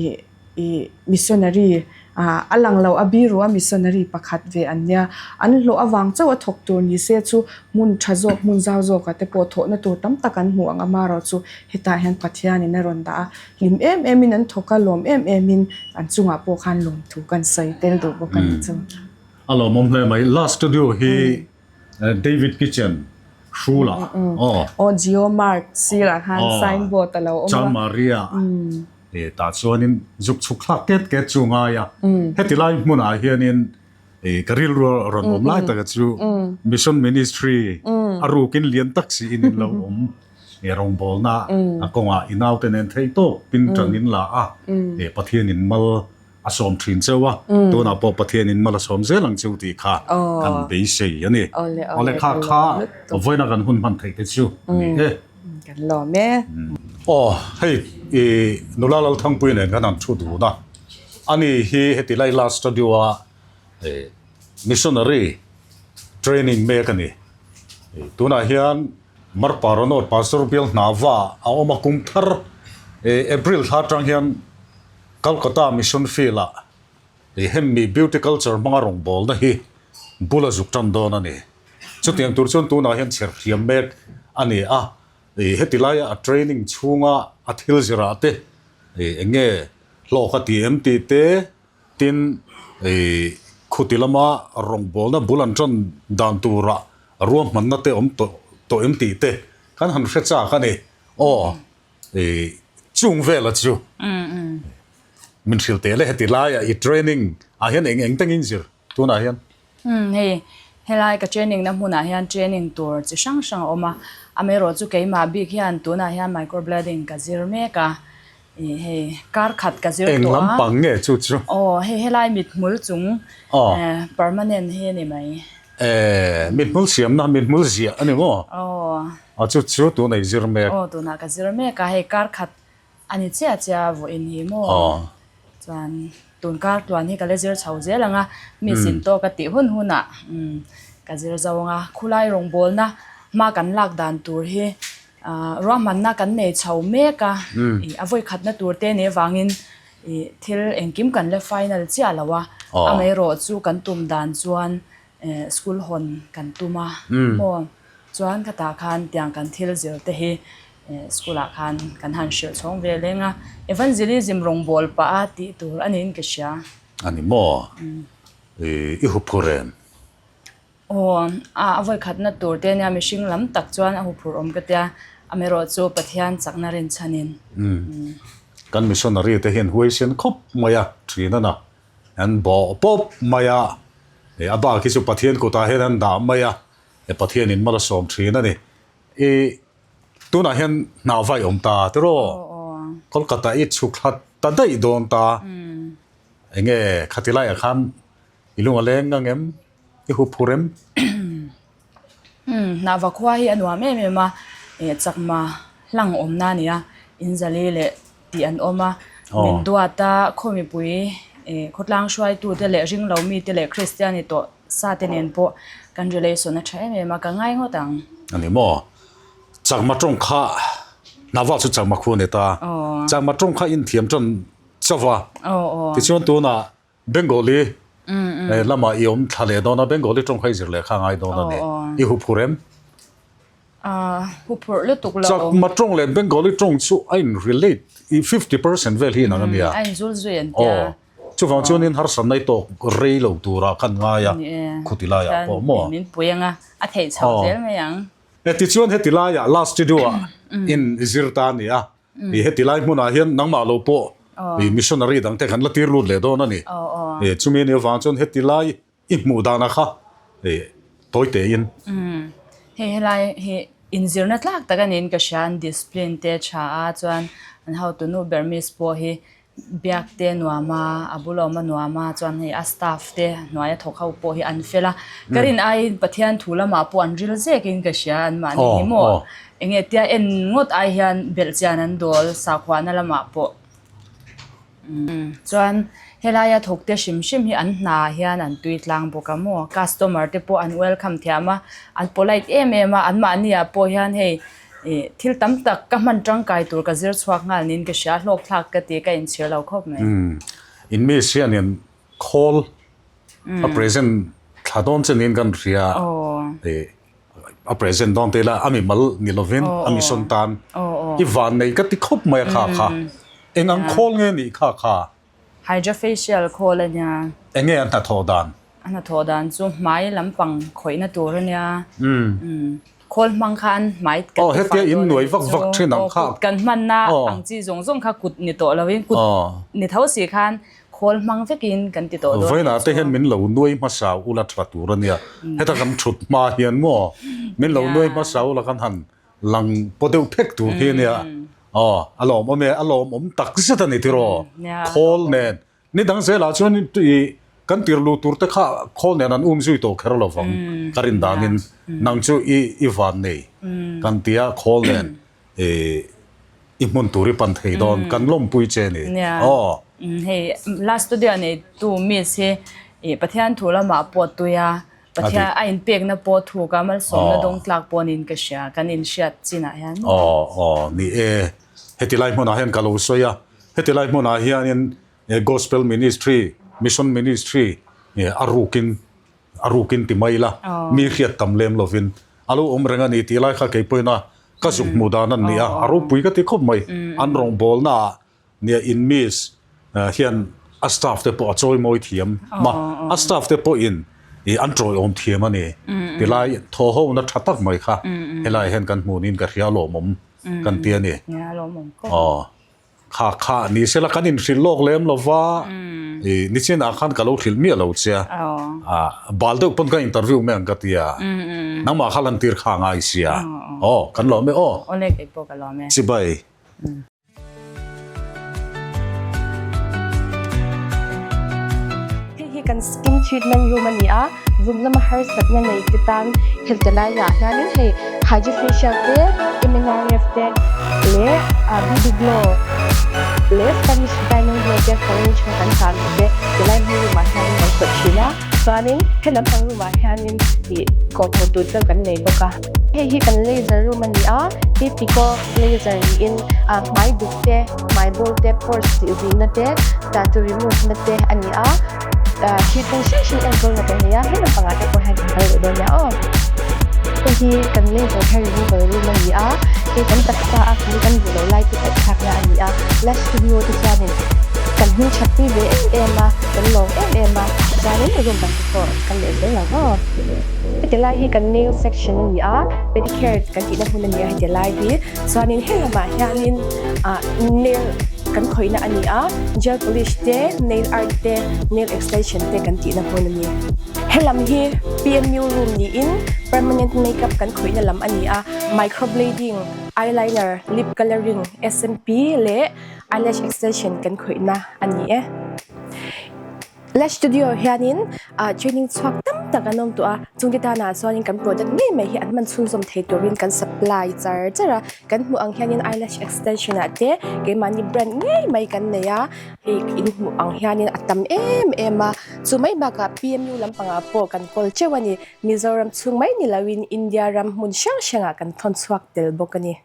Speaker 2: ih Ih missionary ah a lang lo a biru a missionary pakhat ve an nia. An hlawh avang chauh a thawk tur ni se chu hmun tha zawk hmun zau zawkah te pawh thawhna tur tam tak an hmu ang amarawh chu hetah hian Pathianin a rawn dah a. Hlim em em in an thawk a lawm em em in an chungah pawh khan lawmthu kan sawi tel duh bawk a ni chu.
Speaker 1: A lawmawm hle mai. Last studio hi David Kitchen Hrula aw.
Speaker 2: Aw Jio Mart sirah khan signboard a lo awm a.
Speaker 1: Chanmaria. E tah chuanin zuk chhuk thlak ket ket chu ngai a, heti lai hmunah hianin e ka rilru a rawn awm lai taka chu Mission Ministry a rukin lian tak siin in lo awm e rawngbawlna a kawngah i naute nen theih tawk pin tan in la a, e Pathianin mal a sawm thin cheu a, tunah pawh Pathianin mal a sawm zel ang cheu tih kha kan beisei a ni. Awle kha kha vawiina kan hun hman theih te chu a ni e.
Speaker 2: Kan lawm e.
Speaker 1: Aw, hei i nula Lalthangpui nen khan an thu dun a. Ani hi heti lai last studio a missionary training mek a ni. Tunah hian Marpa Ronald Pastor bial hna va a awm a kum thar April thla atang hian Calcutta Mission Field ah hemi beauty culture hmanga rawngbawlna hi bul a zuk tan dawn a ni. Chutiang tur chuan tunah hian chher thiam mek a ni a, heti laia a training chhunga a thil zirah te eng nge hlawk a ti em tih te, tin khuti lama rawngbawlna bul an tan dan tura ruahmanna te awm tawh em tih te kan han hre chak a ni. Aw chung vela chu min hrilh teh le heti laia i training ah hian eng eng tengin zir Tunah hian.
Speaker 3: Umm hei helai ka training na hmunah hian training tur chi hrang hrang a awm a, amaherawh chu keimah bik hian tunah hian microblading ka zir mek a, ih hei kar khat ka zir tawh a.
Speaker 1: Eng lampang nge chu chu?
Speaker 3: Aw hei helai mithmul chung permanent hi a ni mai.
Speaker 1: Eh mithmul siamna mithmul ziah a ni maw?
Speaker 3: Aw.
Speaker 1: Aw chu chu tunah i zir mek.
Speaker 3: Aw tunah ka zir mek a, hei kar khat A ni chiah chiah vawiin hi maw? Chuan tun kar tluan hi ka la zir chho zel ang a, mi zin tawk a tih hun hunah ka zir zo ang a. Khulai rawngbawlna hma kan lak dan tur hi ruahmanna kan nei chho mek a, a vawikhatna tur te nih avangin thil engkim kan la final chiah lo a, amaherawh chu kan tum dan chuan School hawn kan tum a maw? Chuan khatah khan tiang kan thil zir te hi school ah khan kan han hrilh chhawng ve leng a, evangelism rawngbâwl pah a tih tur a niin ka hria.
Speaker 1: A ni maw? I huphur em?
Speaker 3: Aw, a vawikhatna tur te ania mihring lam tak chuan a huphur awm ka tia, amaherawh chu Pathian chakna rinchhanin.
Speaker 1: Kan missionary te hian huaisen khawp mai a, thin a na. An bawh pawp mai a, a bak hi chu Pathian kutah hian an dah mai a, Pathianin mal a sawm thin a ni. I tunah hian hna vai awm ta tiraw? Kolkata i chhuk thla ta daih dawn ta. Enge khati laiah khan i lung a leng ngang em? I hup phur em?
Speaker 3: Hnahva khua hi a nuam em em a, chakma hlang awmna a ni a, inzali leh tih an awm a, min duat a, khaw mipui khawtlang hruaitute leh ringlo mite leh Kristian ni tawh sa te nen pawh kan relation a tha em em a, ka ngai ngawt ang.
Speaker 1: A ni maw? Chakma tawng kha Hnahva chu chakma khu a ni ta. Chakma tawng kha inthiam tan chauh a, tichuan tunah Bengali lamah i awm thla leh dawn a, Bengali tawng kha i zir leh kha a ngai dawn a ni. I huphurh em?
Speaker 3: Huphurh lutuk lo.
Speaker 1: Chakma tawng leh Bengali tawng chu a in relate, 50% vel hi inang a nia.
Speaker 3: A inzul zui an tia.
Speaker 1: Chuvang chuanin harsatna i tawk rei lo turah khan ngai a, khuti laiah pawh maw?
Speaker 3: Min pui ang a, a theih chho zel mai ang.
Speaker 1: Tichuan heti laiah last studio ah in zir ta a ni a. I heti lai hmunah hian nangmah lo pawh. I missionary dang te kan la tir lut leh dawn a ni. Chumi anih avang chuan heti lai i hmuh dana kha tawi tein.
Speaker 3: Hei helai hi inzirna tlak tak a niin ka hria an discipline te tha a chuan an hotunu ber miss pawh hi Biak te nuam a, a bul awm a nuam a, chuan hei a staff te hnuaia thawk ho pawh hi an fel a. Ka rin aiin Pathian thu lamah pawh an ril zekin ka hria an mahni hi maw? Enge tia en ngawt ai hian belhchian an dawl sakhuana lamah pawh. Chuan helaia thawk te hrim hrim hi an hna hian an tui tlang bawk a maw? Customer te pawh an welcome thiam a, an polite em em a, an mahni ah pawh hian hei Ih, thil tam tak ka hman tangkai tur ka zir chhuak nghal niin ka hria, hlawk thlak ka ti, ka inchhir lo khawp mai.
Speaker 1: Umm, in miss hianin call a present thla dawn che niin kan hria, ih, a present dawn te ila a mi mal ni lovin a mi sawn tan i van nei ka ti khawp mai a kha kha, eng ang call nge nih kha kha?
Speaker 3: Hydrafacial khawl a nia.
Speaker 1: Enge a hnathawh dan?
Speaker 3: A hnathawh dan chu hmai lampang khawihna tur a nia. Khawl hmang khan hmai kan
Speaker 1: ti fai dawn a nih chu.
Speaker 3: Aw kut kan hmanna ang chi zawng zawng kha kut ni tawh lovin kut ni tho si khan khawl hmang vekin kan ti tawh dawn a nih chu.
Speaker 1: Vawiinah te hian min lo nuai hmasa ula tha tur a nia. Heta kan thut hma hian maw min lo nuai hmasa ula kan han Lang paw deuh phek tur khi ania. Aw, a lawmawm e, a lawmawm tak zet a ni tiraw. Khawl nen, ni dang zelah chuan i kan tir luh tur te kha khawl nen an um zui tawh kher lo vang ka rin danin nang chu i i van nei kan tia khawl nen i i hmun tur i pan thei dawn kan lawmpui che ni.
Speaker 3: Aw. Hei last studio neitu miss hi i Pathian thu lamah pawh tui a, Pathian a inpekna pawh thuk a, malsawmna dawng tlak pawh niin ka hria, kan inhriat chinah hian.
Speaker 1: Aw, aw, ni e. Heti lai hmunah hian ka lo sawi a, heti lai hmunah hianin Gospel Ministry, Mission Ministry a rukin, a rukin ti mai ila, mi hriat tam lem lovin a lo awm reng a ni tih lai kha kei pawhin a ka zuk hmuh dan a ni a, a ropui ka ti khawp mai. An rawngbawlnaah Nia in miss hian a staff te pawh a chawi mawi thiam ma a staff te pawh in ih an chawi awm thiam a ni tilai thaw ho na tha tak mai kha helai hian kan hmuh niin ka hria lawmawm kan ti a ni aw kha kha ni sela kan in hrilh lawk lem lova ih nichin ah khan ka lo hrilh miah lo che a ah bal deuh pawn ka interview mai ang ka ti a nangmah kha lan tir kha a ngai sia aw kan lawm e aw chibai.
Speaker 4: Hei hi kan skin treatment room a ni a, vun lama harsatna nei te tan helte laiah hianin hei Hydra facial te, MNRF te leh BB glow leh Spanish diamond glow te foreign atanga kan tan te tilai hmun room ah hianin kan khawih thin a. Chuanin he lampang room ah hianin ih kawhhmuh tur te kan nei bawk a. Hei hi kan laser room a ni a, hei pico laser niin ah hmai duk te, hmai bawl te, pores tih zihna te, tattoo remove na te a ni a, ah treatment hrang hrang enkawl na kan nei a, he lampangah te pawh hian kan kal leh dawn nia aw. Hei hi kan laser hair removal room a ni a, hei kan taksa a hmui kan duh loh lai te paih thlakna a ni a, lash studio te chuanin kan hming that pui ve em em a, kan lawm em em a, chuanin room dang te pawh kan leh zel ang aw. Heti lai hi kan nail section a ni a, pedicure kan tihna hmun a ni a heti lai hi. Chuanin he lamah hianin ah nail kan khawihna a ni a, gel polish te, nail art te, nail extension te kan tihna hmun a ni. He lam hi PMU room niin permanent makeup kan khawihna lam a ni a, microblading, eyeliner, lip colouring, SMP leh eyelash extension kan khawihna a ni e. Lash Studio hianin training chhuak tam tak an awm tawh a, chungte tanah chuanin kan product ngei mai hi an hman chhunzawm thei turin kan supply char char a, kan hmuh ang hianin eyelash extension ah te keimahni brand ngei mai kan nei a, hei in hmuh ang hianin a tam em em a, chu mai bakah PMU lampangah pawh kan kawl teuh a ni, Mizoram chhung mai ni loin India ram hmun hrang hrangah kan thawn chhuak tel bawk a ni.